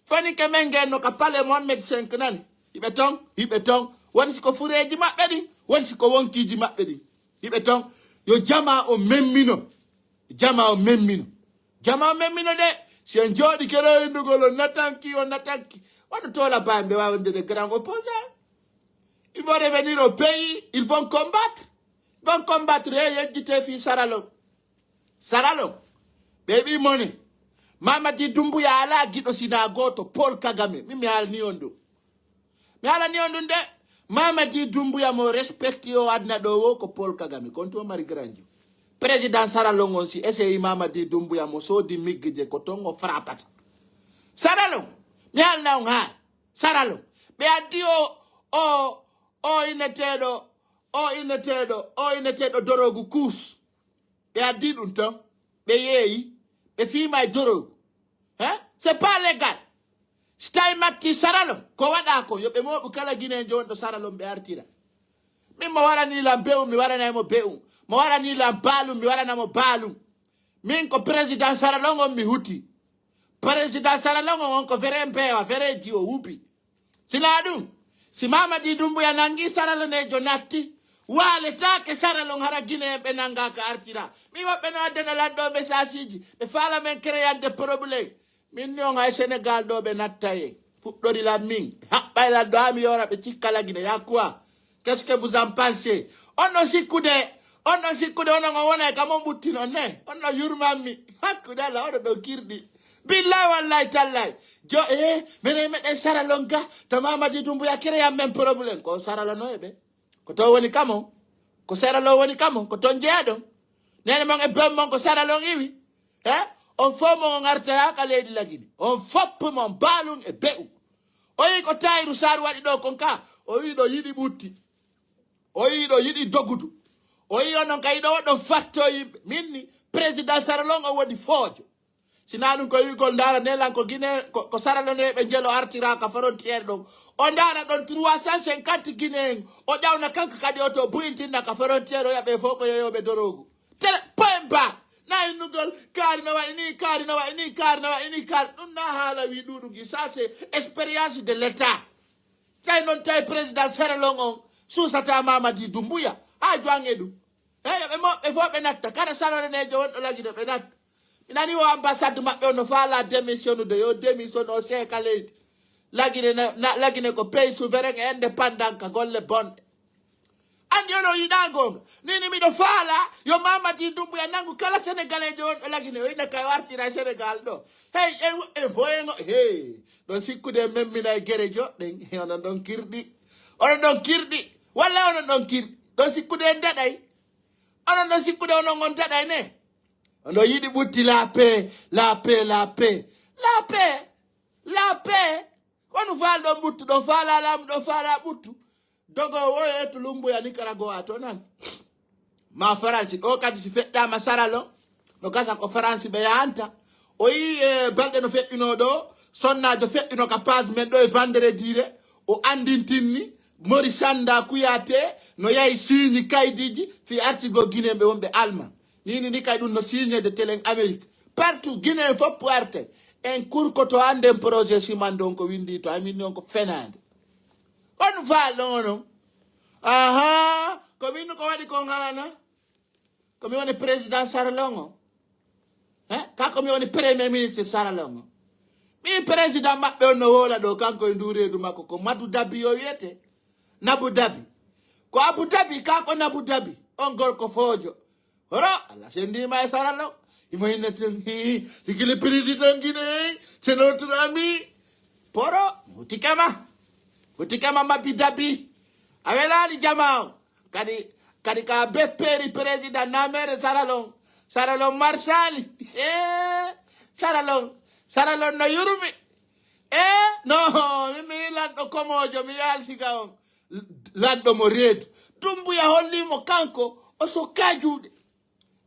Foninke men ngen no ka palais Mohammed cinq nani. Hiɓe ton, hiɓe ton. Woni si ko fureeji maɓɓe ɗin, woni si ko wonkiiji maɓɓe ɗin. Hiɓe ton. Yo jamaa o memmino. Jamaa o memmino. Jamaa o memmino de. Si en jooɗi kero hindugol on natanki, on natanki. Wano toola baa mbe waawande de grand opposant. Ils vont revenir au pays, ils vont combattre. Ils vont combattre. He yejjite fii Saralon. Saralon. Ɓe ɓi mone. Mamadi Dumbuya alaa giɗo sinaa gooto, Paul Kagame. Min mi haalani on ɗum. Mi haalani on ɗum de. Mamadi Dumbuya mo respecti o adna ɗo wo ko Paul Kagame. Kon to mari granjo. Président Saralon on si essayi Mamadi Dumbuya mo soodi miggije ko ton o frapata. Saralon. Mi haalna on haa. Saralon. Ɓe addi o, o, o inneteeɗo, o inneteeɗo, o inneteeɗo dorogu kuus. Ɓe addi ɗum ton. Ɓe yeeyi. Ɓe fiima e dorogu. Hein? C'est pas légal. Si tawi matti Saralon, ko waɗa ko, yo ɓe mooɓu kala Guinéen wonɗo Saralon ɓe artira. Min mo warani lan be'u, mi waranay mo be'u. Mo warani lan baalum, mi warana mo baalum. Min ko président Saralon on mi huti. Président Saralon on ko fere mpeewa, fere jiwo wubi. Sinaa ɗum, si Mamadi Dumbuya nangi Saraloneejo natti, waaletaake Saralon hara Guinéen ɓe nanga ka artira. Mi woɓɓe no addana lan ɗo message ji, ɓe faala men créande problème. Min ni on hay Sénégal ɗo ɓe natta e. Fuɗɗori lan min, ɓe haɓɓay lan ɗo haa mi yoora ɓe cikka lagine, ya quoi? Qu'est-ce que vous en pensez? On ɗon sikkude, on ɗon sikkude onon on wona e kam on ɓutti non ne? On ɗon yurmanmi. Hakkude Allah, oɗo ɗon kirɗi. Billahi wallahi tallahi. Jo, eh, menen meɗen Saralon ga, to Mamadi Dumbuya créan men problème. Ko Saralono e ɓe. Ko to woni kam on. Ko Saralon woni kam on. Ko ton jeyaɗon. Nene mon e bem mon ko Saralon iwi. He? On fof mon on artaya ka leydi lagine. On fopp mon baalum e be'u. O yi ko Tayiru Sar waɗi ɗo kon ka. O yi ɗo yiɗi ɓutti. O yi ɗo yiɗi dogudu. O yi onon ka yiɗo oɗon fatto yimɓe. Min ni, président Saralon o woni foojo. Sinaa ɗum ko wi'ugol ndaara ne lan ko Guinée, ko, ko Saraloneeɓe njelo artira ka frontière ɗon. O ndaara ɗon trois cent cinquante Guinéen. O ƴawna kanko kadi o to buyintinna ka frontière o yaɓe fof ko yeyoɓe dorogu. Tere, point barre. Na innugol, kaari no waɗi ni, kaari no waɗi ni, kaari no waɗi ni, kaari. Ɗum na haala wi ɗuɗu gi. Ça, c'est expérience de l'État. Tawi noon tawi président Saralon on suusata Mamadi Dumbuya. Haa juwan e ɗum. Eyo, ɓe moɓɓe fof ɓe natta. Kala Saraloneejo wonɗo lagine ɓe natta. Mi nani o ambassade maɓɓe on no faala démissionnude. Yo démissionne o seeka leydi. Lagine na, na, lagine ko pays souverain et indépendant ka golle bonɗe. Anndi onon yiɗaa goonga. Min ni miɗo faala yo Mamadi Dumbuya nanngu kala Senegaleejo wonɗo lagine. O ina kay o artira e Senegal ɗo. Hey, e, e voyengo, hey. Ɗon sikkude e memmina e gere joɗɗen. He, onon ɗon kirɗi. Onon ɗon kirɗi. Walla onon ɗon kirɗi. Ɗon sikkude en daɗay. Onon ɗon sikkude onon on daɗay ne. Onon yiɗi ɓutti la paix, la paix, la paix. La paix. La paix. Wonu faal ɗon ɓuttu, ɗon faala laamu, ɗon faala ɓuttu. Dogo o e to Lumbuya Nicaragua to nan. Ma Faransi, ɗo kadi si feƴƴama Saralon, no gasa ko Faransi ɓe yahanta. O yi e balɗe no feƴƴuno ɗo, sonnaajo feƴƴuno ka page men ɗo e vendredi re, o andintinni, Mori Sanda Kuyate, no yahi signe kaydiji, fi artigo Guinée ɓe wonɓe Allemagne. Nini ni kay ɗum no signe de telen Amérique. Partout Guinée fof artay. En kurkoto an nden projet siman ɗon ko winndi to, a min ɗon ko fenaande. On faal ɗon onon. Aha, ko min ko waɗi kon haana? Ko mi woni président Saralong o. Eh? Ka ko mi woni premier ministre Saralong o. Mi président maɓɓe on no woola ɗo, kanko e ndu reedu makko ko Madu Dabi o wiyete. Nabu Dabi. Ko Abu Dabi, ka ko Nabu Dabi. On gorko foojo. Horo, Allah sendima e Saralong. Imo inna ten, hi, sikili président Guinée, c'est notre ami. Poro, hutikama. Hutikama Mabi Dabi. A welani jama on. Kadi, kadi ka bepperi président namere Saralong. Saralong marsali. Eh, Saralong. Saralong no yurmi. Eh, no, mi, mi lanɗo komojo, mi yalsiga on. Lanɗo mo reedu. Dumbuya hollimo kanko, o sokka juuɗe.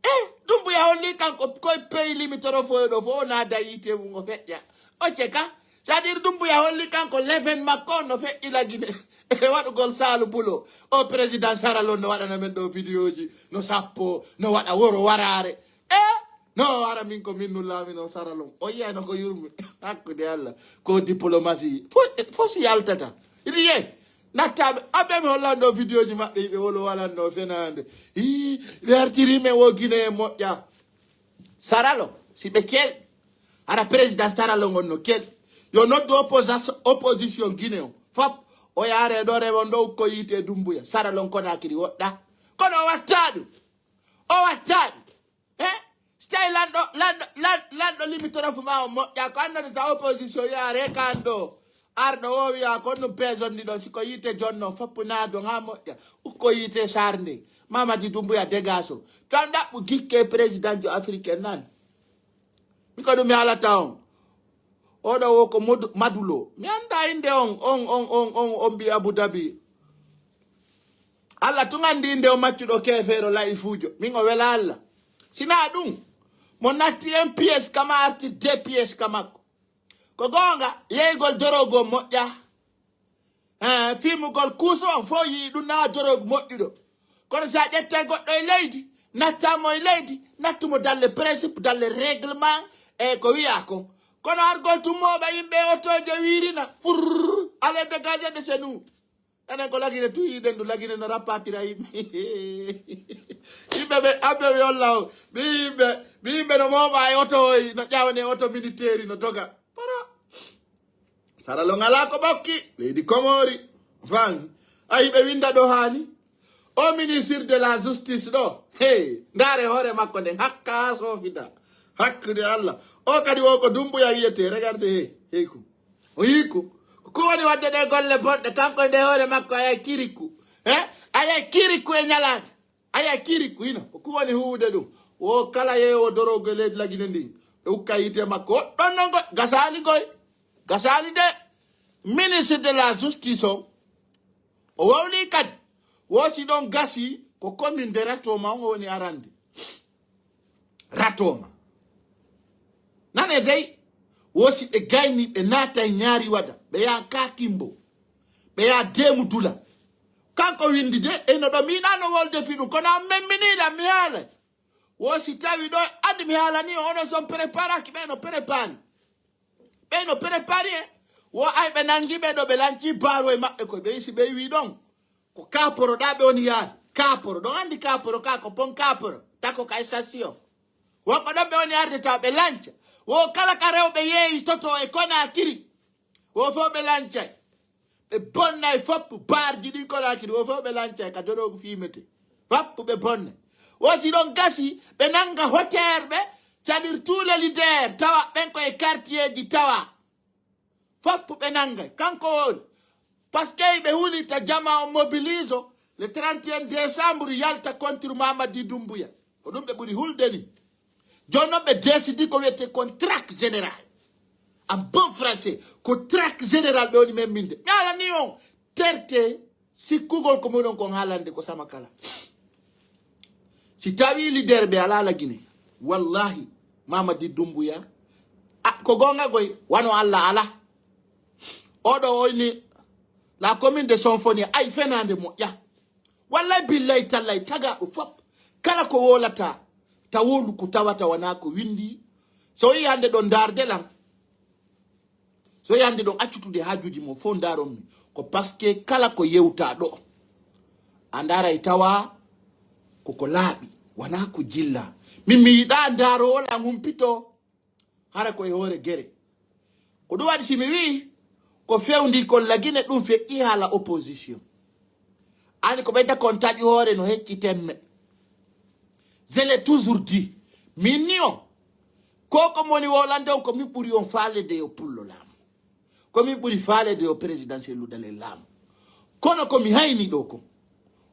Eh, Dumbuya holli kanko, koye pays limitoro foyo ɗo, fo o naada yiite mum, o feƴƴa. O ceka. C'est-à-dire, Dumbuya holli kanko, leven makko on no feƴƴi lagine. E waɗugol saalu bulo. O président Saralong no waɗana men ɗo vidéo ji, no sappo, no waɗa woro waraare. Eh, no wara min ko min nullami no Saralong. O yiyano ko yurmi. Hakkude Allah. Ko diplomatie. Fo, fo si yaltata. Rien. Nattaɓe, aɓe mi hollanɗo vidéo ji maɓɓe, ɓe wolo walanno fenaande. Ii, ɓe artiri men wo Guinée moƴƴa. Saralong, si ɓe kel, hara président Saralong on no kel. Yo noddu opposa-, opposition Guinée o. Fop, o yaare ɗo rewon ɗo ukko yiite Dumbuya. Saralong Konakiri woɗɗa. Kono o watta ɗum. O watta ɗum. Eh? Si tawi lanɗo, lanɗo, lan-, lanɗo limitorofu ma o moƴƴa, ko annodata opposition yaare kan ɗo. Arɗo o wiya ko ɗum pesonni ɗon, si ko yiite jonno, foppu naadon ha moƴƴa. Ukko yiite sarde. Mamadi Dumbuya dégage o. Tan ɗaɓɓu gikke président jo africain nan. Mi ko ɗum mi haalata on. Oɗo wo ko Modu-, Madulo. Mi annda innde on, on, on, on, on, on mbi Abu Dhabi. Allah tun anndi innde on maccuɗo keefeero la'ifuujo. Min o wela Allah. Sina ɗum, mo natti en pièce kama arti deux pièces ka makko. Ko goonga, yeygol dorogo moƴƴa. Eh, fimugol kuuso on fof yii ɗum na dorogo moƴƴuɗo. Kono si a ƴettay goɗɗo e leydi, natta mo e leydi, nattu mo dans les principes, dans les règlements, e ko wiya kon. Kono argol tummooɓe yimɓe e otooje wiirina, furr, allez dégagez de chez nous. Enen ko lagine tu yiɗen ɗum, lagine no rappatira yimɓe. Yimɓe ɓe, abbe ɓe yolla o. Ɓe yimɓe, ɓe yimɓe no mooɓa e oto oy, no ƴawne oto militaire no doga. Poro. Saralong alaa ko ɓokki, leydi Komori. Fan. Ayi ɓe winda ɗo haani. O ministre de la justice ɗo. Hey, ndaare hoore makko nden, hakka haa soofita. Hakkude Allah. O kadi wo ko Dumbuya wiyete. Regardez, hey, hey ko. O yii ko. Ko woni wadde ɗe golle bonɗe, kanko e nde hoore makko, a yay kiriku. Eh? A yay kiriku e ñalaande. A yay kiriku hino. Ko ko woni huude ɗum. Wo kala yeewo dorogo e leydi Lagine ndin. E ukka yiite makko. Ɗon non ko gasaali koy. Gasaali de. Ministre de la justice on. O wawli kadi. Wo si ɗon gasi ko commune de Ratoma on woni arande. Ratoma. Nane dey, wo si ɓe gayni, ɓe naata e ñaari wada, ɓe yaha Kakimbo, ɓe yaha Deemu Dula. Kanko windi de, eno ɗo miɗano wolde fi ɗum, kono an memminila mi haalay. Wo si tawi ɗo, andi mi haalani, onon son préparaki, ɓe no prépari. Ɓe no prépari en. Wo ay ɓe nangi ɓe ɗo, ɓe lanci baaro e maɓɓe koy, ɓe isi ɓe wi ɗon. Ko Kaporo ɗa ɓe woni yaade. Kaporo. Ɗon andi Kaporo ka ko pon Kaporo. Tako ka station. Wonko ɗon ɓe woni arde taw ɓe lanca. Wo kala ka rewɓe yeeyi toto e Konakiri. Wo fof ɓe lancay. Ɓe bonnay foppu barji ɗin Konakiri. Wo fof ɓe lancay ka dorogu fimete. Foppu ɓe bonnay. Wo si ɗon gasi ɓe nanga hoterɓe. C'est-à-dire tous les leaders tawa ɓen ko e quartier ji tawa. Foppu ɓe nangay. Kanko woni. Parce que ɓe hulita jama on mobilise o, le trente et un décembre yalta contre Mamadi Doumbouya. Ko ɗum ɓe ɓuri hulde ni. Jooni noon ɓe décidi ko wiyete kon traque général. En bon français, ko traque général ɓe woni men minde. Mi alani on terte sikkugol ko muɗon kon haalande ko sama kala. Si tawi leader ɓe alaa Lagine, wallahi, Mamadi Doumbouya, a, ko goonga goy, wano Allah alaa. Oɗo oyni, la commune de Sonfonia, ay fenaande moƴƴa. Wallay, billay, tallay, tagaaɗo fop, kala ko wolata, ta wondu ko tawata wonaa ko winndi, So o yii hannde ɗon ndaarde lan, so o yii hannde ɗon accutude haajuuji mo fof ndaaron mi, ko parce que kala ko yewtaa ɗo, a ndaaray tawa koko laaɓi, wanaa ko jillaa. Min mi yiɗaa ndaaroowo lan humpito, hara ko e hoore gere. Ko ɗum waɗi si mi wi'i ko fewndi kon Lagine ɗum feƴƴi haala opposition. Ani ko ɓeyda kon taƴi hoore no hecci temme. Je l'ai toujours dit. Min ni o. Ko ko moni wolande on ko min ɓuri on faalede yo pullo laamu. Ko min ɓuri faalede yo présidentiel ludale laamu. Kono ko mi hayni ɗo kon.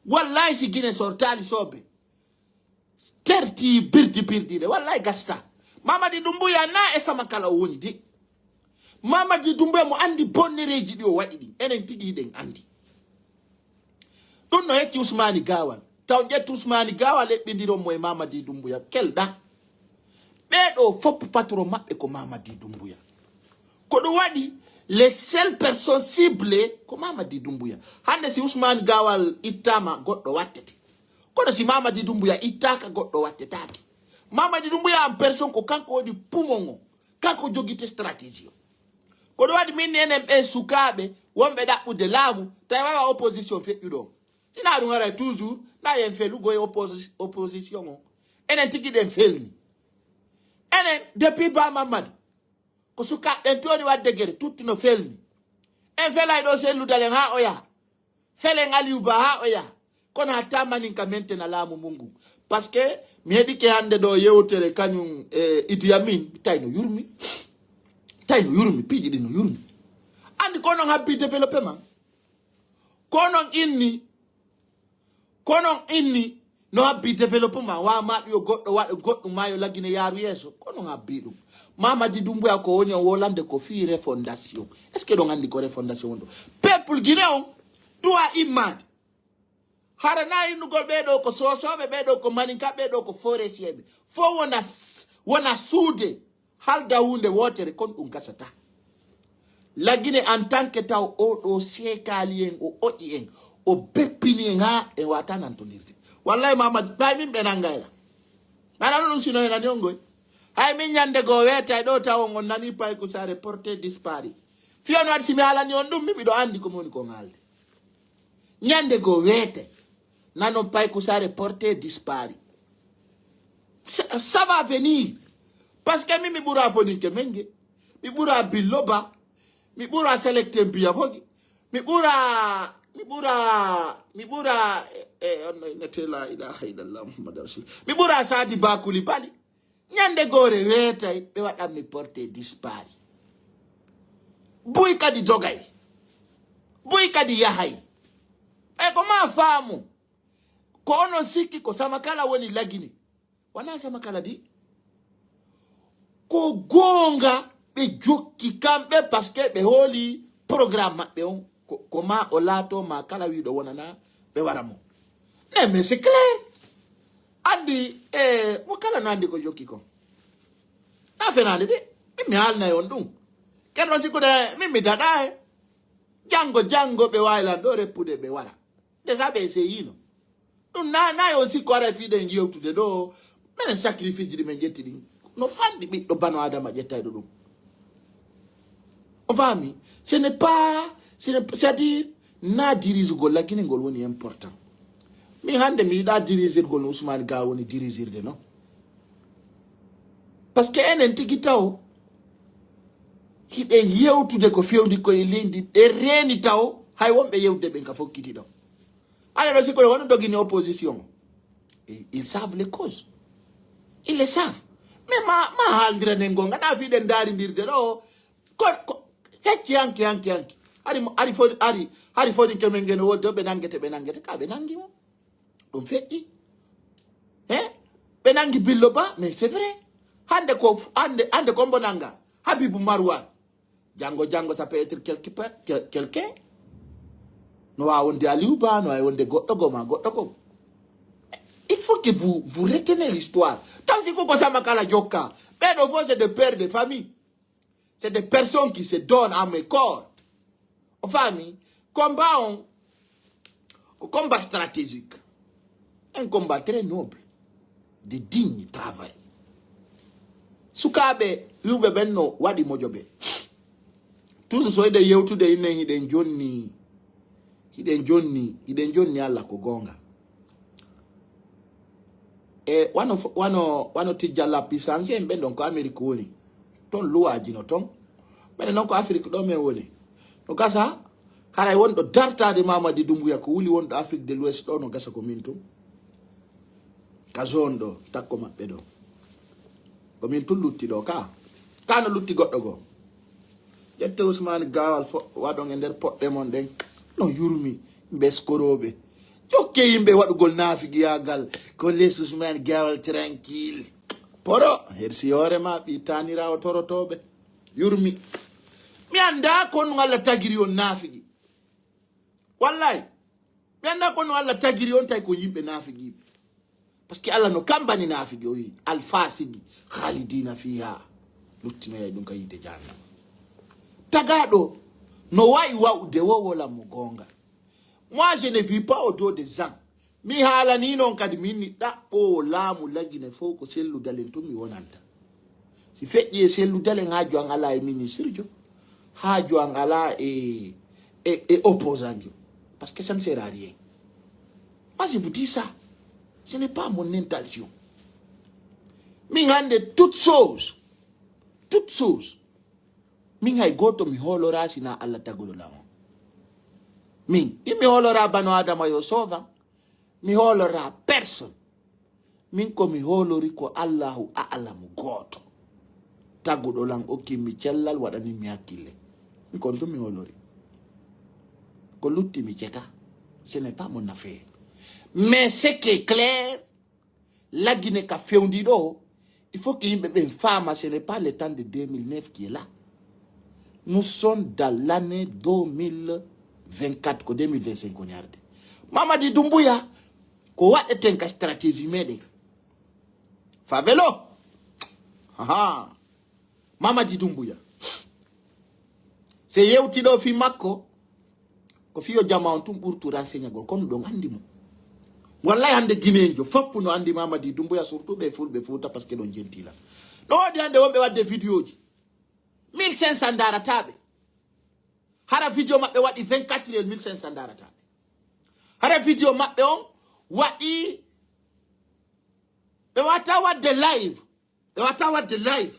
Wallahi si Gine sortaali soobe. Terti birdi birdiɗe. Wallahi gasta. Mamadi Dumbuya na e sama kala o woni de. Mamadi Dumbuya mo andi bonnereeji ɗi o waɗi ɗin. Enen tigi hiɗen andi. Ɗum no hecci Usmani Gawal. Taw ƴetti Usmani Gawal eɓɓindiron mo e Mamadi Dumbuya. Kelɗa. Ɓeeɗo fof patron maɓɓe ko Mamadi Dumbuya. Ko ɗum waɗi les seules personnes ciblées ko Mamadi Dumbuya. Hannde si Usmani Gawal ittama goɗɗo wattete. Kono si Mamadi Dumbuya ittaka goɗɗo wattetaake. Mamadi Dumbuya en personne ko kanko woni poumon o. Kanko jogite stratégie o. Ko ɗum waɗi min enen ɓe sukaaɓe wonɓe ɗaɓɓude laamu tawi wawa opposition feƴƴuɗo. Sina ɗum haray toujours na yen felugo e opposi- opposition o. Enen tigi ɗen felni. Enen depuis Ba Mamadou ko sukaaɓe ɓen toni wadde gere tutti no felni. En felay ɗo selludalen ha o yaha. Felen Aliou Ba ha o yaha. Kono hatta maninka mentena laamu mum ngun. Parce que mi heɗike hannde ɗo yewtere kañum e Idi Amin, tawi no yurmi. Tawi no yurmi, piiji ɗi no yurmi. Andi ko non habbi développement. Ko non inni, ko non inni no habbi développement. Wa ma ɗum yo goɗɗo waɗa goɗɗum ma yo Lagine yaaru yeeso. Ko non habbi ɗum. Mamadi Dumbuya ko woni o wolande ko fii refondation. Est-ce que ɗon andi ko refondation woni ɗo? Peuple Guinée on, duwa immade. Hara na innugol ɓee ɗo ko soosooɓe, ɓee ɗo ko maninka, ɓee ɗo ko forestier ɓe. Fof wona s- wona suude halda huunde wootere kon ɗum gasata. Lagine en tant que taw o ɗo seekaali en, o oƴi en, o beppini en haa en wata nantondirde. Wallahi Mamadi, ɓay min ɓe nangay la. Mana ɗum sino en ani on goy. Hay min ñande goo weetay ɗo taw on on nani pay ko sare porté dispari. Fiyo no waɗi si mi haalani on ɗum, mi miɗo andi ko moni ko ŋaalde. Ñande goo weete nanon pay ko sare porté dispari. Ça, ça va venir. Parce que mi mi ɓura foninke menge. Mi ɓura billoba. Mi ɓura sélecté mbiya fogi. Mi ɓura mi ɓura mi ɓura e e onno innete la ilaha illallah muhammad rasul. Mi ɓura sadi bakuli bali. Ñande gore weetay ɓe waɗanmi porté dispari. Buy kadi dogay. Buy kadi yahay. Ɓay ko ma faamu. Ko onon sikki ko sama kala woni Lagine. Wona sama kala di. Ko goonga ɓe jokki kamɓe parce que ɓe hooli programme maɓɓe on. Ko, ko ma o laato ma kala wiiɗo wonana ɓe wara mo. Ne mais c'est clair. Andi e mo kala no andi ko jokki kon. Na fenaande de. Min mi haalnay on ɗum. Ken ɗon sikkude min mi daɗa he. Janngo janngo ɓe waawi lan ɗo reppude ɓe wara. Déjà ɓe essayino. Ɗum na na yo sikko ara fiɗen yewtude ɗo. Menen sacrifice ɗi min ƴetti ɗin no fanɗi ɓiɗɗo bano adama ƴettayɗo ɗum. O faami? Ce n'est pas c'est à dire na dirisugol Lagine ngol woni important. Min hannde mi yiɗa dirisirgol no Ousmane Ga woni dirisirde non. Parce que enen tigi taw hiɗe yewtude ko fewndi koye leydi ɗe reeni taw hay wonɓe yewtude ɓen ka fokkiti ɗo. Aɗa ɗo sikkoɗo wonno dogini opposition. Ils savent les causes. Ils les savent. Mais ma ma haalndiranen gonga na fiɗen ndaarindirde ɗo. Ko ko hecci hanki hanki hanki. Ari mo- ari fo ari hari foninke men ngeno wolde ɓe nangete ɓe nangete ka ɓe nangi mo. Ɗum feƴƴi. He ɓe nangi billo ba mais c'est vrai. Hande ko hande hande kombo nanga Habibu Marwan. Janngo janngo ça peut être quelque part quelqu'un. No waawi wonde Aliou Ba no waawi wonde goɗɗo goo ma goɗɗo goo. Il faut que vous vous retenez l'histoire. Taw si koko sama kala jokka ɓeɗo fof c'est des pères de famille. C'est des personnes qui se donnent âme et corps. O faami? Combat on ko combat stratégique. Un combat très noble de digne travail. Sukaaɓe wiwɓe ɓen no waɗi mojoɓe. Toujours so hiɗen yewtude, inen hiɗen jonni, hiɗen jonni, hiɗen jonni Allah ko goonga. E wano fo-, wano, wano tijja la puissance en ɓen ɗon ko Amérique woni. Ton luwaaji no ton. Minen non ko Afrique ɗo men woni. No gasa, haray wonɗo dartaade Mamadi Doumbouya ko wuli wonɗo Afrique de l'Ouest ɗo, no gasa ko min tun. Ka zone ɗo, takko maɓɓe ɗo. Ko min tun lutti ɗo ka. Ka no lutti goɗɗo goo. Ƴette Ousmane Gawal fo-, waɗon e nder poɗɗe mon ɗen. No yurmi, yimɓe eskorooɓe. Jokke yimɓe waɗugol naafigiyaagal. Ko les Ousmane Gawal tranquille. Poro, hersi hoore ma, ɓii taaniraawo torotooɓe. Yurmi. Mi anndaa ko on Allah tagiri on naafigi. Wallahi. Mi anndaa ko on Allah tagiri on, tawi ko yimɓe naafigiiɓe. Parce que Allah no kambani naafigi, o wi, "Alfasigi, khalidina fiha." Luttinoyay ɗum ka yiite jahannama. Tagaaɗo no wawi wawde wo wola mo goonga. Moi, je ne vis pas au dos des gens. Mi haalani noon kadi, min ni ɗaɓɓoowo laamu Lagine fof ko Cellou Dalein tun mi wonanta. Si feƴƴi e Cellou Dalein, haaju an alaa e ministre jo, haaju an alaa e, e, e opposant jo. Parce que ça ne sert à rien. Moi, je vous dis ça. Ce n'est pas mon intention. Min hannde, toute chose, toute chose, min hay gooto mi hooloraa sinaa Allah taguɗo lan on. Min, ɗin mi hooloraa bano Adama yo soovan. Mi hooloraa personne. Min ko mi hoolori ko Allahu A'lamu gooto. Taguɗo lan okki mi cellal, waɗani mi hakkille. Min kon tun mi hoolori. Ko lutti mi ceka. Ce n'est pas mon affaire. Mais ce qui est clair, Lagine ka fewndi ɗo, il faut que yimɓe ɓen faama, ce n'est pas le temps de deux mille neuf qui est là. Nous sommes dans l'année deux mille vingt-quatre, ko deux mille vingt-cinq woni arde. Mamadi Doumbouya, ko waɗeten ka stratégie meɗen. Favelo. Aha. Mamadi Doumbouya. Se yewti ɗo fii makko, ko fii yo jama on tun ɓurtu renseigner gol, kono ɗon andi mo. Wallahi hannde Guinéen jo foppu no andi Mamadi Doumbouya, surtout ɓe Fulɓe Fuuta, parce que ɗon jentila. No woodi hannde wonɓe waɗde vidéo ji. Mille cinq cents ndarataaɓe. Hara vidéo maɓɓe waɗi vingt-quatre heures, mille cinq cents ndarataaɓe. Hara vidéo maɓɓe on waɗi, ɓe wata waɗde live. Ɓe wata waɗde live.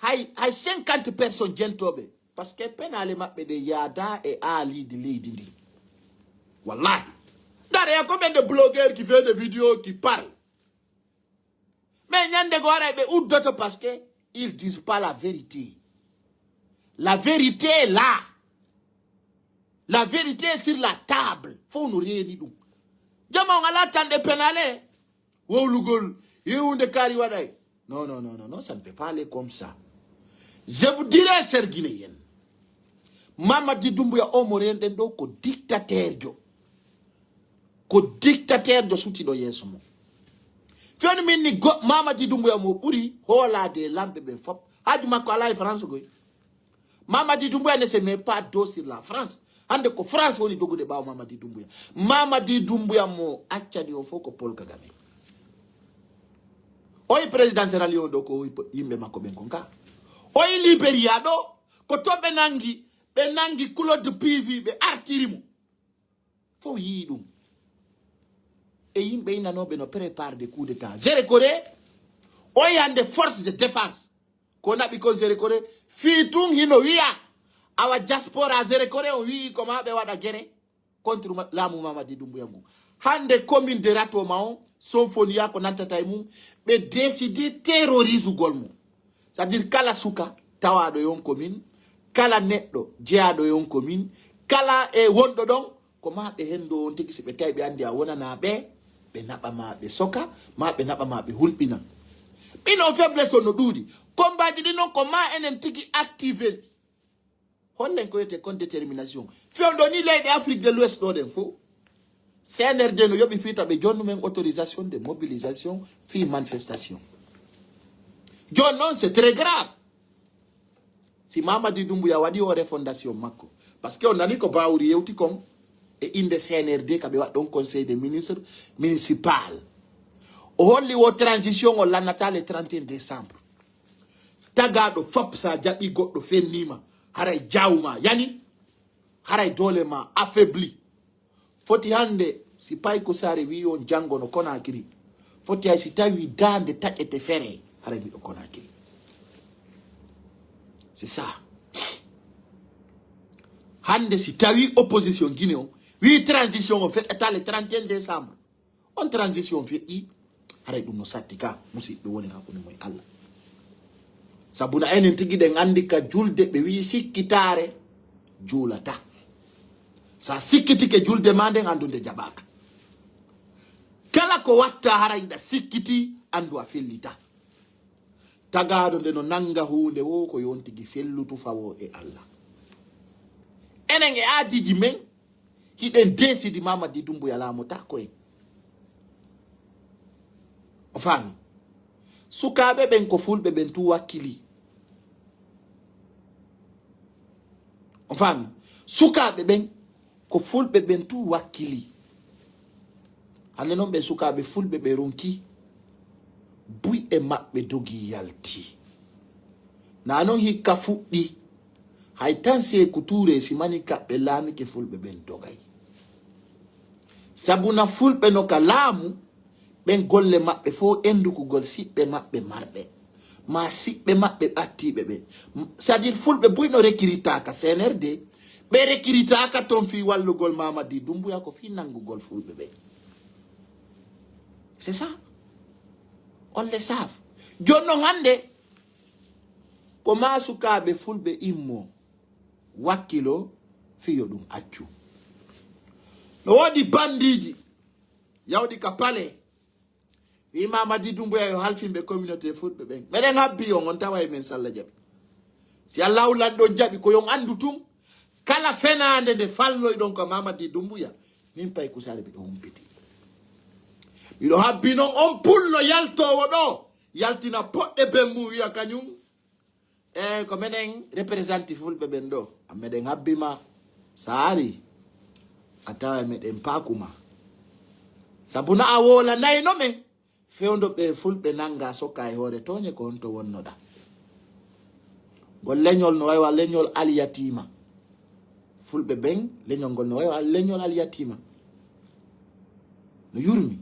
Hay, hay cinquante personnes jentooɓe. Parce que penaale maɓɓe ɗe yaada e aaliidi leydi ndi. Wallahi. Ndare, il y a combien de blogueurs qui fait des vidéos, qui parlent? Mais ñande go haray ɓe uddoto parce que ils disent pas la vérité. La vérité est là. La vérité est sur la table. Fof no reeni ɗum. Jama on alaa tan ɗe penaale. Wowlugol, yewunde kaari waɗay. Non, non, non, non, non, ça ne peut pas aller comme ça. Je vous dirai, cher Guinéen, Mamadi Doumbouya o mo reenɗen ɗo ko dictateur jo. Ko dictateur jo suti ɗo yeeso mum. Fewni min ni go-, Mamadi Doumbouya mo ɓuri hoolaade e lamɓe ɓen fop. Haaju makko alaa e France goy. Mamadi Doumbouya ne se met pas dos sur la France. Hannde ko France woni dogude ɓaawo Mamadi Doumbouya. Mamadi Doumbouya mo accani o fof ko Paul Kagame. Oyi président Sierra Leone ɗo ko oyi po-, yimɓe makko ɓen kon ka. Oyi Liberia ɗo ko to ɓe nangi, ɓe nangi Claude Pivi, ɓe artiri mo. Fof yii ɗum. E yimɓe inanooɓe no prépare de coup d'état. Zéro Corée, oyi hannde force de défense. Ko naɓi kon Zéro Corée, fii tun hino wiya, awa diaspora Zéro Corée on wi'i ko ma ɓe waɗa gere contre ma-, laamu Mamadi Doumbouya ngu. Hannde commune de Ratoma on, Sonfonia ko nantata e mum, ɓe décidi terrorisugol mum. C'est-à-dire kala suka tawaaɗo e on commune, kala neɗɗo jeyaaɗo e on commune, kala e wonɗo ɗon, ko ma ɓe henndo on tigi, si ɓe tawi ɓe anndi a wonanaa ɓe, ɓe naɓa ma ɓe soka, ma ɓe naɓa ma ɓe hulɓina. Min o faiblesse on no ɗuuɗi. Kombaaji ɗin non ko ma enen tigi active. Hollen ko wiyetee kon détermination. Fewndo ni leyɗe Afrique de l'Ouest ɗo ɗen fof. C N R D no yoɓi fii taɓe jonnu men autorisation de mobilisation fii manifestation. Jooni noon, c'est très grave. Si Mamadi Doumbouya waɗi o refondation makko, parce que on nani ko Bawuri yewti kon e innde C N R D, ka ɓe waɗi ɗon conseil des ministres municipal. O holli wo transition o lannata le trente et un décembre. Tagaaɗo fop, so a jaɓi goɗɗo fennii ma, haray jawma yani, haray doole ma affaibli. Foti hannde, si Payku Saare wi'i on janngo no Konaakiri, foti hay si tawi daande taƴete fere, haray miɗo Konaakiri. C'est ça. Hannde si tawi opposition Guinée on wi'i transition on feƴƴata le trente et un décembre, on transition feƴƴi, haray ɗum no satti ka, musiɓɓe woni hakkunde mum e Allah. Sabu na enen tigi ɗen anndi ka julde ɓe wi'i sikkitaare juulata. Sa sikkitike julde ma nden, anndu nde jaɓaaka. Kala ko watta haray ɗa sikkiti, anndu a fellita. Tagaaɗo nde no nannga huunde wo ko yon tigi fellutu fawo e Allah. Enen e aadiiji men, hiɗen deesidi Mamadi Dumbuya laamotaako en. O faami? Sukaaɓe ɓen ko fulɓe ɓen tu wakkili. O faami? Sukaaɓe ɓen ko fulɓe ɓen tu wakkili. Hannde non ɓen sukaaɓe fulɓe ɓe ronki, buy e maɓɓe dogi yalti. Na non hikka fuɗɗi. Hay tan Seeku Tuure si mani kaɓɓe laamike fulɓe ɓen dogay. Sabu na fulɓe no ka laamu, ɓen golle maɓɓe fof enndukugol siɓɓe maɓɓe marɓe, ma siɓɓe maɓɓe ɓattiiɓe ɓe. C'est-à-dire fulɓe buy no recruta ka C N R D, ɓe recruta ka ton fii wallugol Mamadi Dumbuya ko fii nanngugol fulɓe ɓe. C'est ça. On le savent. Jooni non hannde, ko ma sukaaɓe fulɓe immo, wakkilo, fiyo ɗum accu. No woodi bandiiji yawɗi ka pale, wi Mamadi Dumbuya yo halfinɓe communauté fulɓe ɓen. Meɗen habbi on, on tawa e men, si Allah jaɓi. Si Allahu lanɗo on jaɓi, ko yon anndu tun, kala fenaande nde falloyɗon ka Mamadi Dumbuya, min Payku Saare miɗo humpiti. Miɗo habbi non on pullo yaltoowo ɗo, yaltina poɗɗe ben mum wi'a kañum, e ko menen représentanti fulɓe ɓen ɗo. An meɗen habbi ma saari, a tawa meɗen paaku ma. Sabu na a woolanayno men, fewndo ɓe fulɓe nannga sokka e hoore tooñe, ko honto wonnoɗa? Ngol leñol no way wa leñol Alyatima. Fulɓe ɓen, leñol ngol no way wa leñol Alyatima. No yurmi.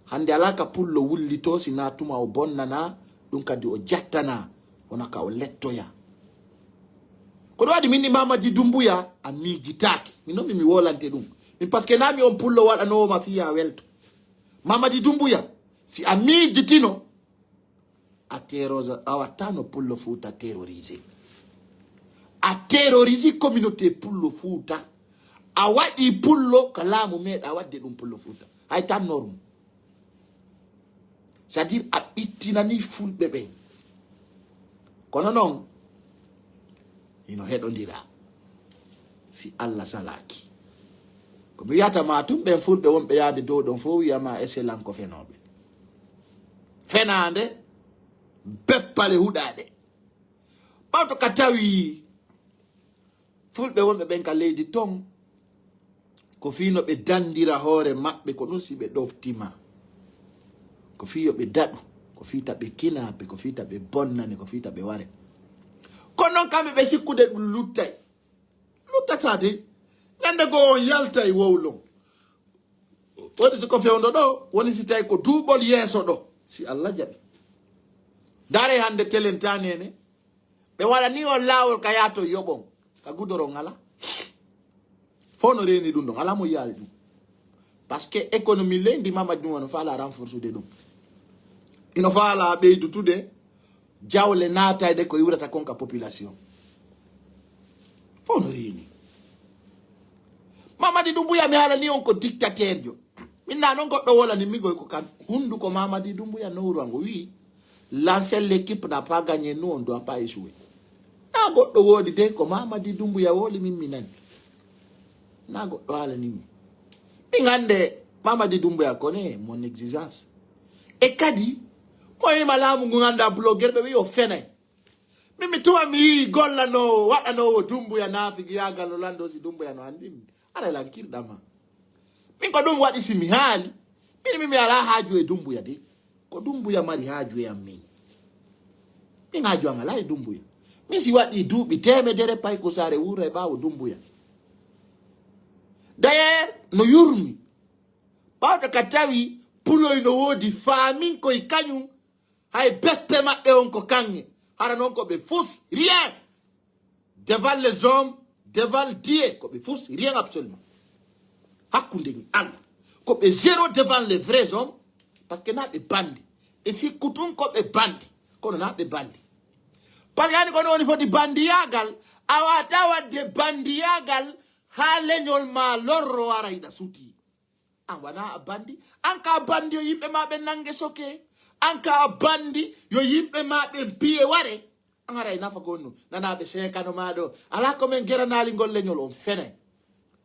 Hannde alaa ka pullo wullitoo si na tuma o bonnana, ɗum kadi o jattana, wona ka o lettoya. Ko ɗum waɗi min ni Mamadi Dumbuya a miijitaaki. Min noon mi, mi wolante ɗum. Min parce que na mi on pullo waɗanoowo ma fiya welto. Mamadi Dumbuya, si a miijitino, a terrosa-, a wattano pullo Fuuta terrorisé. A terrorisé communauté pullo Fuuta. A waɗi pullo ka laamu meeɗa waɗde ɗum pullo Fuuta. Hay tan norme. C'est-à-dire a ɓittinani fulɓe ɓen. Kono noon, hino heɗondira. Si Allah salaaki. Ko mi wiyata ma tun, ɓen fulɓe wonɓe yaade dow ɗon fof wiyama e selanko fenooɓe. Fenaande, beppale huɗaɗe. Ɓawto ka tawi fulɓe wonɓe ɓen ka leydi ton, ko fii no ɓe dandira hoore maɓɓe, ko ɗum si ɓe ɗofti ma. Ko fii yo ɓe daɗu, ko fii ta ɓe kinape, ko fii ta ɓe bonnane, ko fii ta ɓe ware. Kono noon kamɓe ɓe sikkude ɗum luttay. Luttataa de. Ñande goo on yaltay wowlon. Woni si ko fewndo ɗo, woni si tawi ko duuɓol yeeso ɗo, si Allah jaɓi. Ndaare hannde telenta nene, ɓe waɗani on laawol ka yaato yoɓon, ka gudoron alaa. Fof no reeni ɗum ɗon, alaa mo yiyaali ɗum. Parce que économie leydi Mamadi Dumbuya no faala renforsude ɗum. Ino faala ɓeydutude jawle naatayɗe ko iwrata kon ka population. Fof no reeni. Mamadi Dumbuya, mi haalani on ko dictateur jo. Min na noon goɗɗo wolani mi goy ko kan hunduko Mamadi Dumbuya nowru ango wi, l'ancien l'équipe n'a pas gagné, nous on doit pas échouer. Na goɗɗo woodi de ko Mamadi Dumbuya woli min mi nani. Na goɗɗo haalani mi. Min hannde Mamadi Dumbuya connaît mon existence. E kadi, mo yima laamu ngu ngannda blogueur ɓe wi o fenay. Min mi tuma mi yii gollanoowo, waɗanoowo Dumbuya naafigiyaagal no lanndo si Dumbuya no anndi mi. Aray lan kirɗa ma. Min ko ɗum waɗi si mi haali. Min mi, mi alaa haaju e Dumbuya de. Ko Dumbuya mari haaju e am min. Min haaju an alaa e Dumbuya. Min si waɗi duuɓi teemedere pay ko saare wuura e ɓaawo Dumbuya. D'ailleurs, no yurmi. Ɓawta ka tawi puloy no woodi faamin koy kañum, hay beppe maɓɓe on ko kaŋŋe. Hara non ko ɓe fus, rien. Devant les hommes, devant Dieu, ko ɓe fus, rien absolument. Hakkunde ni Allah. Ko ɓe zéro devant les vrais hommes, parce que na ɓe bandi. Ɓe sikku tun ko ɓe bandi, kono na ɓe bandi. Parce que yani kono woni foti bandiyaagal, a wata wadde bandiyaagal haa leñol ma lorro ara iɗa suti. An wona a bandi. An ka bandi yo yimɓe ma ɓen nange soke. An ka bandi yo yimɓe ma ɓen piye ware. An haray nafa ko honɗum? Nanaaɓe seekano ma ɗo. Alaa ko men geranaali ngol leñol, on fenay.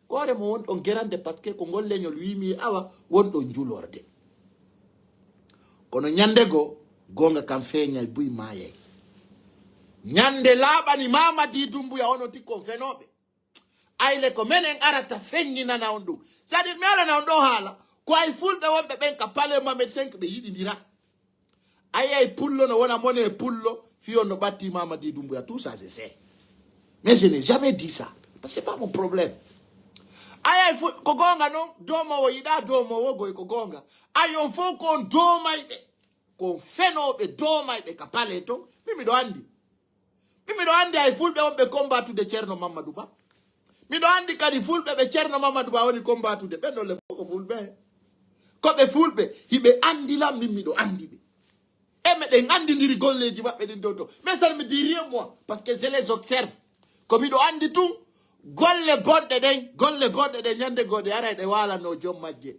Ko hoore mo wonɗon gerande, parce que ko ngol leñol wiimi awa wonɗon julorde. Kono ñande goo, goonga kan feeñay buy maayay. Ñande laaɓani Mamadi Dumbuya, onon tikko on fenooɓe. Ayle ko menen arata feññinana on ɗum. C'est-à-dire, mi alana on ɗo haala, ko ay fulɓe wonɓe ɓen ka Palais Mohamed cinq ɓe yiɗindira. Ay ay pullo no wona mone pullo, fii on no ɓatti Mamadi Dumbuya, tout ça, c'est ça. Mais je n'ai jamais dit ça. Parce que c'est pas mon problème. Ay ay fu-, ko goonga non, doomowo yiɗa, doomowo goy ko goonga. Ay on fof ko on doomayɓe, ko on fenooɓe doomayɓe ka palais ton. Min miɗo anndi. Min miɗo anndi hay fulɓe on ɓe combattude Ceerno Mamadou Ba. Miɗo anndi kadi fulɓe ɓe Ceerno Mamadou Ba woni combattude. Ɓen ɗon le fof ko fulɓe. Ko ɓe fulɓe, hiɓe anndi lan, min miɗo anndi ɓe. E meɗen anndindiri golleeji maɓɓe ɗin ɗon to. Mais ça ne me dit rien, moi, parce que je les observe. Ko miɗo anndi tun, golle bonɗe ɗen, golle bonɗe ɗen, ñande goo ɗe aray ɗe waalanoo joom majje.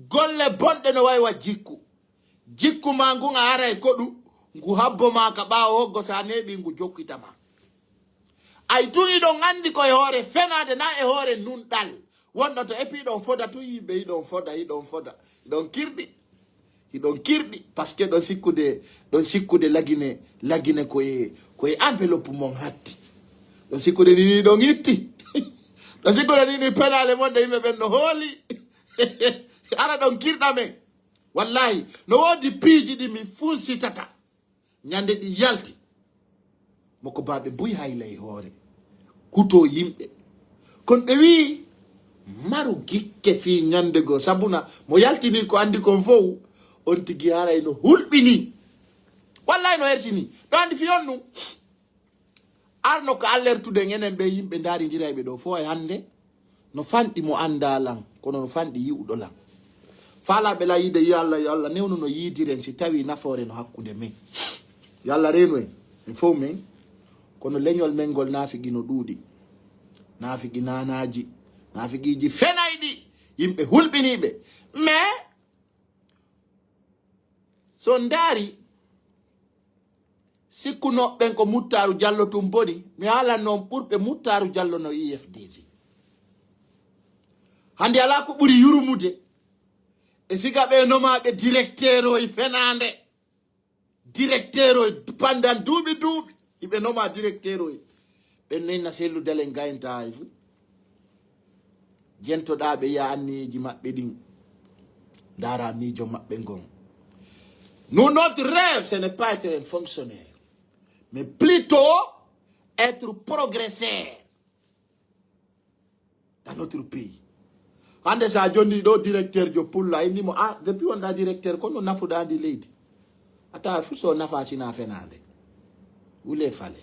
Golle bonɗe no way wa jikku. Jikku ma ngun a aray koɗu, ngu habbo ma ka ɓaawo hoggo, sa neeɓi ngu jokkita ma. Ay tun iɗon anndi ko e hoore fenaande, na e hoore nunɗal. Wonno to epi iɗon foda tun yimɓe, iɗon foda, iɗon foda, iɗon kirɗi. Hiɗon kirɗi, parce que ɗon sikkude, ɗon sikkude lagine, lagine ko e, ko e enveloppe mon hatti. Ɗon sikkude ni, ni ɗon itti. Ɗon sikkude ni, ni penaale mon ɗe yimɓe ɓen no hooli. Ara ɗon kirɗa men. Wallahi, no woodi piiji ɗi mi funsitata. Ñande ɗi yalti, mo ko baaɓe buy hayla e hoore, hutoo yimɓe. Kono ɓe wi'i, maru gikke fii ñande goo, sabuna mo yaltini ko anndi kon fow, on tigi haray no hulɓini. Wallahi no hersini. Ɗo anndi fii on ɗum. Arno ko allertude enen ɓe yimɓe ndaarindira e ɓe ɗo fof e hannde. No fanɗi mo anndaa lan, kono no fanɗi yi'uɗo lan. Faalaaɓe lan yiide yo Allah, yo Allah newnu no yiidiren si tawii nafoore no hakkunde men. Yo Allah reenu en, en fof men. Kono leñol men ngol naafigi no ɗuuɗi. Naafigi naanaaji, naafigiiji fenayɗi, yimɓe hulɓiniiɓe. Mais, so ndaari, sikkunooɓe ɓen ko Muttaaru Jallo tun boni, mi haalan noon ɓurɓe Muttaaru Jallo no U F D G. Hannde alaa ko ɓuri yurmude e siga ɓe nomaaɓe directeur oy fenaande. Directeur oy pandan duuɓi duuɓi, iɓe noma directeur oy. Ɓen noy na sellu dalen gayanta hay fu. Jentoɗaa ɓe, yi'a anniyeeji maɓɓe ɗin. Ndaara miijo maɓɓe ngon. Nous, notre rêve, ce n'est pas être un fonctionnaire, mais plutôt être progresseur dans notre pays. Hannde sa jonni ɗo directeur jo pulla, inni mo, "Ah, depuis wonɗa directeur, kono nafuɗa ndi leydi. A tawa fuu so nafa sina fenaande. Wule fale."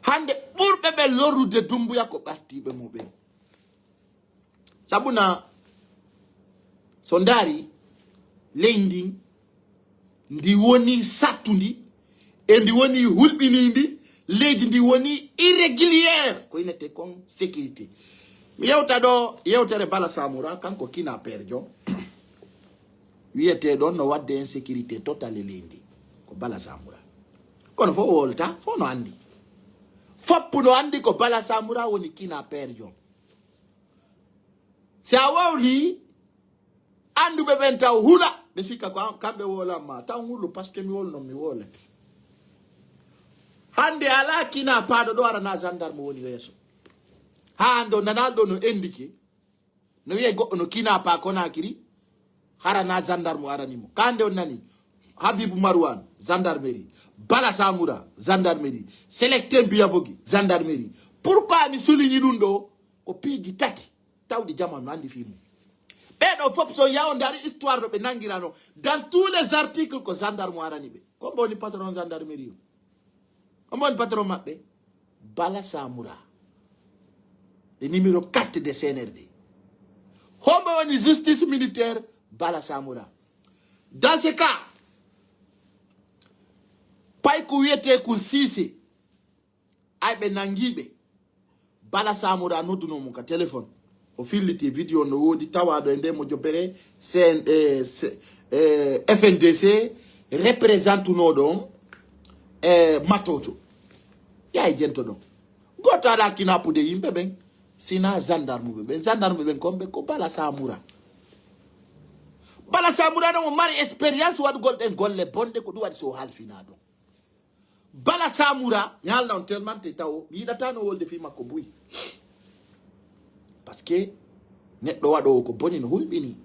Hannde ɓurɓe ɓe lorrude Dumbuya ko ɓattiiɓe mo ɓen. Sabuna, so ndaari leydi ndin, ndi woni sattundi, e ndi woni hulɓiniindi, leydi ndi woni irrégulière, ko inete kon sécurité. Mi yewta ɗo yewtere Bala Samura, kanko kidnapper jo. Wiyete ɗon no wadde insécurité totale leydi, ko Bala Samura. Kono fof wolta, fof no anndi. Foppu no anndi ko Bala Samura woni kidnapper jo. Si a wowli, annduɓe ɓen taw hula, ɓe sikka ko an-, kamɓe wolan ma. Taw hulu, parce que mi wolu non, mi wolake. Hannde alaa kidnappaaɗo ɗo arana gendarme woni yeeso. Haa hannde on nanaa ɗo no endike. No wi'e goɗɗo no kidnappa Conakry, harana gendarme arani mo. Ka hannde on nani. Habibu Marwan, gendarmerie. Bala Samoura, gendarmerie. Sélectin Biyavogi, gendarmerie. Pourquoi mi souligne ɗum ɗo? Ko piiji tati tawɗi jamanu no andi fii mum. Ɓeeɗo fof so yaw ndari histoire no ɓe nangirano. Dans tous les articles ko gendarme arani ɓe. Ko mbo woni patron gendarmerie o? Ko mbo woni patron maɓɓe? Bala Samoura. Le numéro quatre de C N R D. Hombo woni justice militaire? Bala Samoura. Dans ce cas, pay ko wiyetee ko Cissé, ay ɓe nangi ɓe. Bala Samoura nodduno mo ka téléphone. O filliti vidéo no woodi tawaɗo e nde mo jobbere C N, eh, C-, eh, F N D C représentunoɗo on, eh, Matoto. Yaay jento ɗon. Goto ala kinapude yimɓe ɓen. Sina gendarme ɓe ɓen. Gendarme ɓe ɓen kon ɓe ko Bala Samoura. Bala Samoura ɗon o mari expérience waɗugol ɗen golle bonɗe ko ɗum waɗi so halfina ɗon. Bala Samoura, mi haalna on tellement te taw, mi yiɗatano wolde fii makko buy. Parce que neɗɗo waɗoowo ko boni no hulɓini.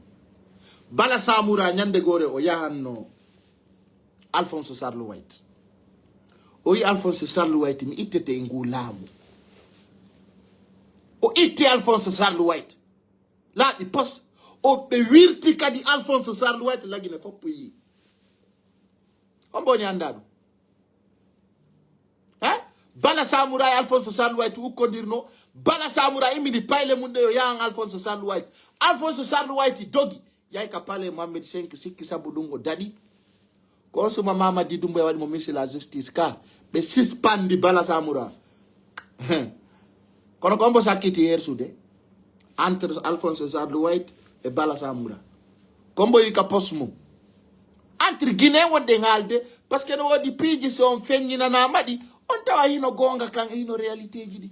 Bala Samoura ñande gore o yahanno Alphonse Charles White. O wi Alphonse Charles White, mi ittete e ngu laamu. O itti Alphonse Charles White. Laaɓi pos. O ɓe wirti kadi Alphonse Charles White lagine foppo yi. On mboni annda ɗum. Hein? Bala Samoura e Alphonse Charles White ukkondirno. Bala Samoura immini payle mum ɗe yo yahan Alphonse Charles White. Alphonse Charles White dogi. Yahi ka palais Mohamed cinq sikki sabu ɗum o daɗi. Ko on suma Mamadi Doumbouya waɗi mo ministre de la justice ka. Ɓe sispandi Bala Samoura. Kono ko on mbo sakkiti hersude entre Alphonse Charles White e Bala Samoura. Ko mbo yi ka poste mum. Entre Guinée wonde ngaalde, parce que no woodi piiji so on feññinanaama ɗi, on tawa hino goonga kan, hino réalité ji ɗi.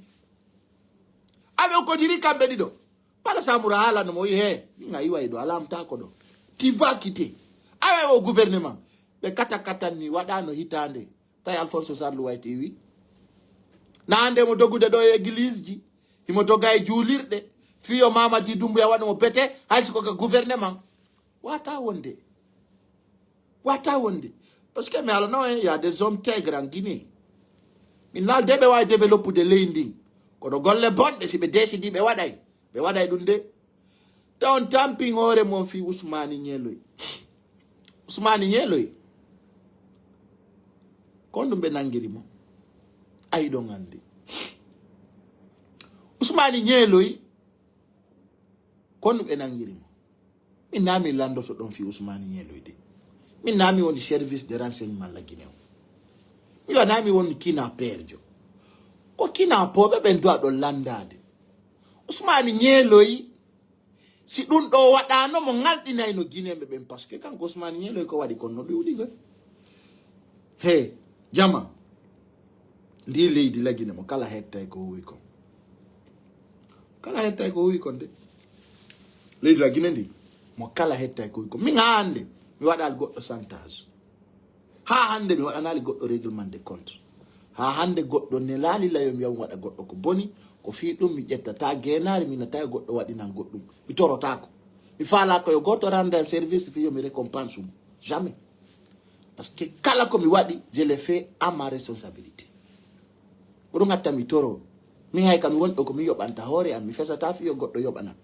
Aɓe o kodiri kamɓe ɗiɗo. Bala Samoura haalano mo, yi he, ɗin a iway ɗo, a laamtaako ɗo. Tu vas quitter. Awa o gouvernement. Ɓe kata katan ni waɗano hitaande. Tawi Alphonse Charles White iwi. Na hande mo dogude ɗo e église ji. Himo doga e juulirɗe. Fiyo Mamadi Doumbouya waɗa mo bete. Hay si ko ka gouvernement. Wata wonde. Wata wonde. Parce que mi alano en, il y a des hommes tègres en Guinée. Min naalde ɓe waawi développude leydi ndin. Kono golle bonɗe, si ɓe décidi ɓe waɗay. Ɓe waɗay ɗum de. Taw on tampin hoore mon fii Usmani Ñeeloy. Usmani Ñeeloy. Kon ɗum ɓe nangiri mo. Ayi ɗon andi. Usmani Ñeeloy. Kon ɗum ɓe nangiri mo. Min na mi landoto ɗon fii Usmani Ñeeloy de. Min na mi woni service de renseignement la Guinée o. Mi wa na mi woni kinapeerjo. Ko kinapooɓe ɓen duwa ɗon landaade. Usmani Ñeeloy, si ɗum ɗo waɗaano mo ngalɗinayno Guinéeɓe ɓen, parce que kanko Usmani Ñeeloy ko waɗi kon no ɗuuɗi koy. He, jama. Ndi leydi la Guinée mo kala hettay ko huwi kon. Kala hettay ko huwi kon de. Leydi la Guinée ndi, mo kala hettay ko huwi kon. Min hande, mi waɗal goɗɗo chantage. Ha hande mi waɗanali goɗɗo règlement de compte. Ha hande goɗɗo nelali layo mi yaw waɗa goɗɗo ko boni, ko fii ɗum mi ƴettata geenaari, mi nata goɗɗo waɗinan goɗɗum. Mi torotako. Mi faala ko yo goto rendre service fii yo mi récompense mo. Jamais. Parce que kala ko mi waɗi, je le fais à ma responsabilité. Ko ɗum hatta mi toro. Min hay kam mi wonɗo ko mi yoɓanta hoore am, mi fesata fii yo goɗɗo yoɓanam.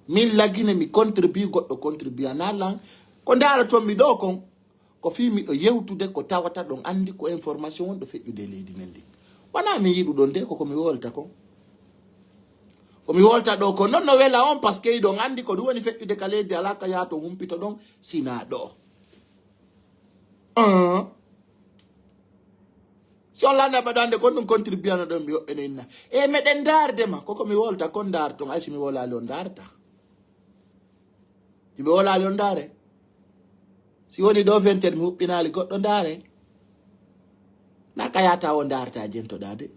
Min la Guinée mi contribue, goɗɗo contribue ana lan. Ko ndaara toon mi ɗo kon, ko fii miɗo yewtude ko tawata ɗon andi ko information wonɗo feƴƴude e leydi men ndi. Wona mi yiɗu ɗon de, ko ko mi wolta kon. Ko mi wolta ɗo ko non no wela on, parce que iɗon andi ko ɗum woni feƴƴude ka leydi, ala ka yaha to humpito ɗon, sina ɗo. Ah. Si on landa ɓaɗo ande kon ɗum contribue ano ɗon mi woɓɓe no inna. E meɗen ndaarde ma, ko ko mi wolta kon ndaar ton, ay si mi wolali on ndaarta. Yimɓe wolaali on ndaare. Si woni ɗo fenter mi huɓɓinaali goɗɗo ndaare. Na ka yata o ndaarta jentoɗa de.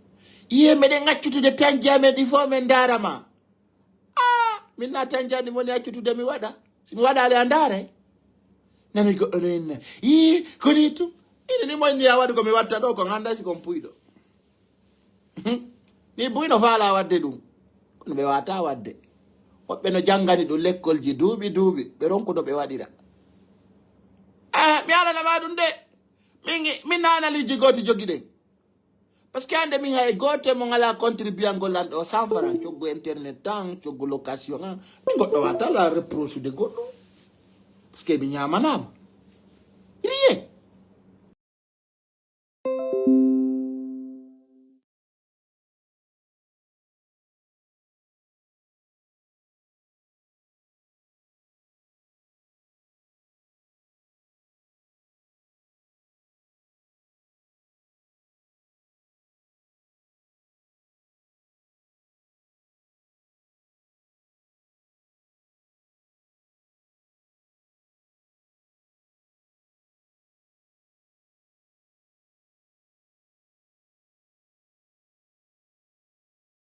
Iye meɗen accutude tanji amen ɗi fof men ndaara ma. Ah, min na tanji an ɗi moni accutude mi waɗa. Si mi waɗaali a ndaare. Nami goɗɗo no inna. Ii, koni tum. Ina ni mo inni a waɗi ko mi watta ɗo ko ganda si kon puyɗo. Ni buy no faala wadde ɗum. Kono ɓe wata wadde. Woɓɓe no jangani ɗum lekkolji duuɓi duuɓi. Ɓe ronku no ɓe waɗira. Ah, Mi alanama ɗum de. Min, min nana liiji gooti jogiɗen. Parce que hannde min hay gooto mo ngala contribuangol an ɗo cent francs, coggu internet tan, coggu location an. Min goɗɗo wata la reproche de goɗɗo. Parce que mi ñamanama. Rien.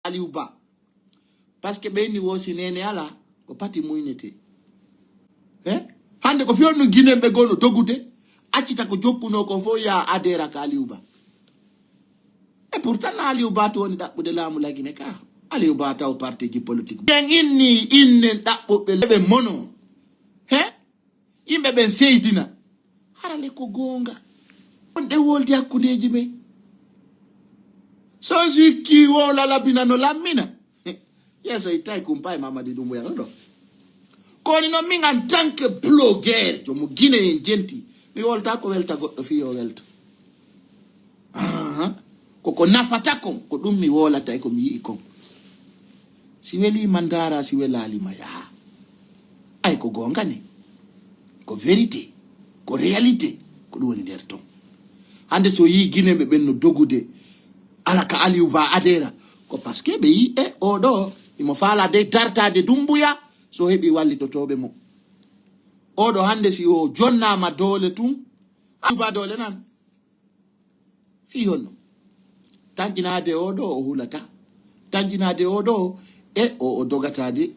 Aliou Ba. Parce que ɓeyni wo si nene ala, ko pati muynete. Eh? Hande ko fiyon no Guinéen ɓe gono dogude, accita ko jokkuno kon fof ya adera ka Aliou Ba. E pourtant na Aliou Ba to woni ɗaɓɓude laamu lagine ka. Aliou Ba taw parti ji politique. Ɓen inni innen ɗaɓɓuɓe leɓe mono. He? Yimɓe ɓen seydina. Harale ko goonga. On ɗe woldi hakkundeji men. So sikki wo lalabina no lammina. Yeso ittay kumpa e Mamadi Doumbouya no ɗo. Koni noon min en tant que blogueur, jomo Guinée en jenti. Mi wolta ko welta goɗɗo fii yo welto. Aha. Koko nafata kon, ko ɗum mi wolata e ko mi yi'i kon. Si weli ma ndaara, si welaali ma yaha. Ay ko goonga ne. Ko vérité, ko réalité, ko ɗum woni nder ton. Hande so yii Guinéen ɓe ɓen no dogude, ala ka Aliou Ba adera, ko parce que ɓe yii e oɗo, imo faala de dartade Doumbouya, so heɓi wallitotooɓe mo. Oɗo hande si o jonnama doole tun, Aliou Ba doole nan. Fii honno? Tanƴinaade o ɗo o hulata. Tanƴinaade o ɗo e o, o dogataade.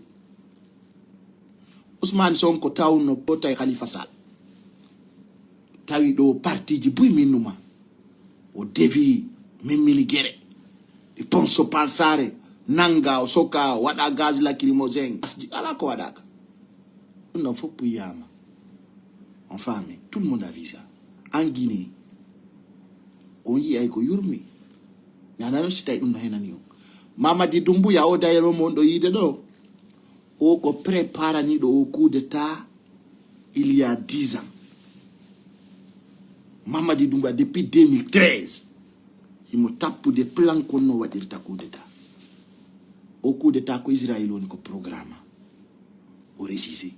Ousmane Sonko tawno potay Khalifa Sall. Tawi ɗo partiji buy minnuma. O devi memmini gere. E ponso pansare nanga o soka o waɗa gaz lacrymogène. Asji ala ko waɗaka. Ɗum ɗon fof puyama. On faami, tout le monde a vu ça. En Guinée, on yi'ay ko yurmi. Mi anano si tawi ɗum no henani on. Mamadi Doumbouya o dayro mo on ɗo yiide ɗo. O ko préparaniɗo o coup d'état il y a dix ans. Mamadi Doumbouya depuis deux mille treize. Himo tappude plan kon no waɗirta coup d'état. O coup d'état ko Israël woni ko programme. O régissé.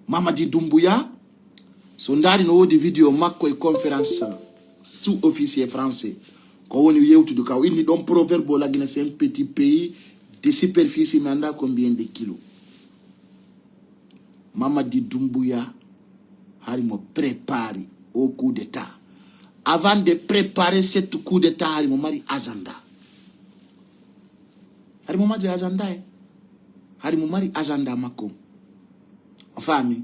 Mamadi Doumbouya, so ndaari no woodi vidéo makko e conférence sous-officier français. Ko woni yewtude ka o inni ɗon proverbe o lagina c'est un petit pays de superficie mi annda combien de kilos. Mamadi Doumbouya hari mo prépari o coup d'état. Avant de préparer cette coup d'état hari mo mari agenda. Hari mo mari agenda e. Hari mo mari agenda makko. O faami?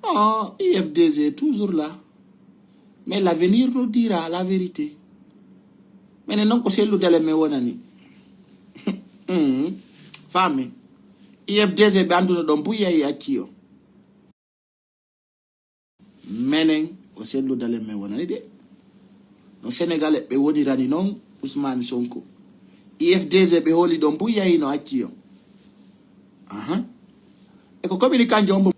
Non, U F D G toujours là. Mais l'avenir nous dira la vérité. Menen noon ko sellude le men wonani. Mm. Faami? U F D G ɓe annduno ɗon buy yahi acci o. Menen ko sellude le men wonani de. No Sénégalais ɓe wonirani noon Ousmane Sonko. U F D G ɓe holi ɗon buy yahi no acci o. Aha. E ko communiquant jo on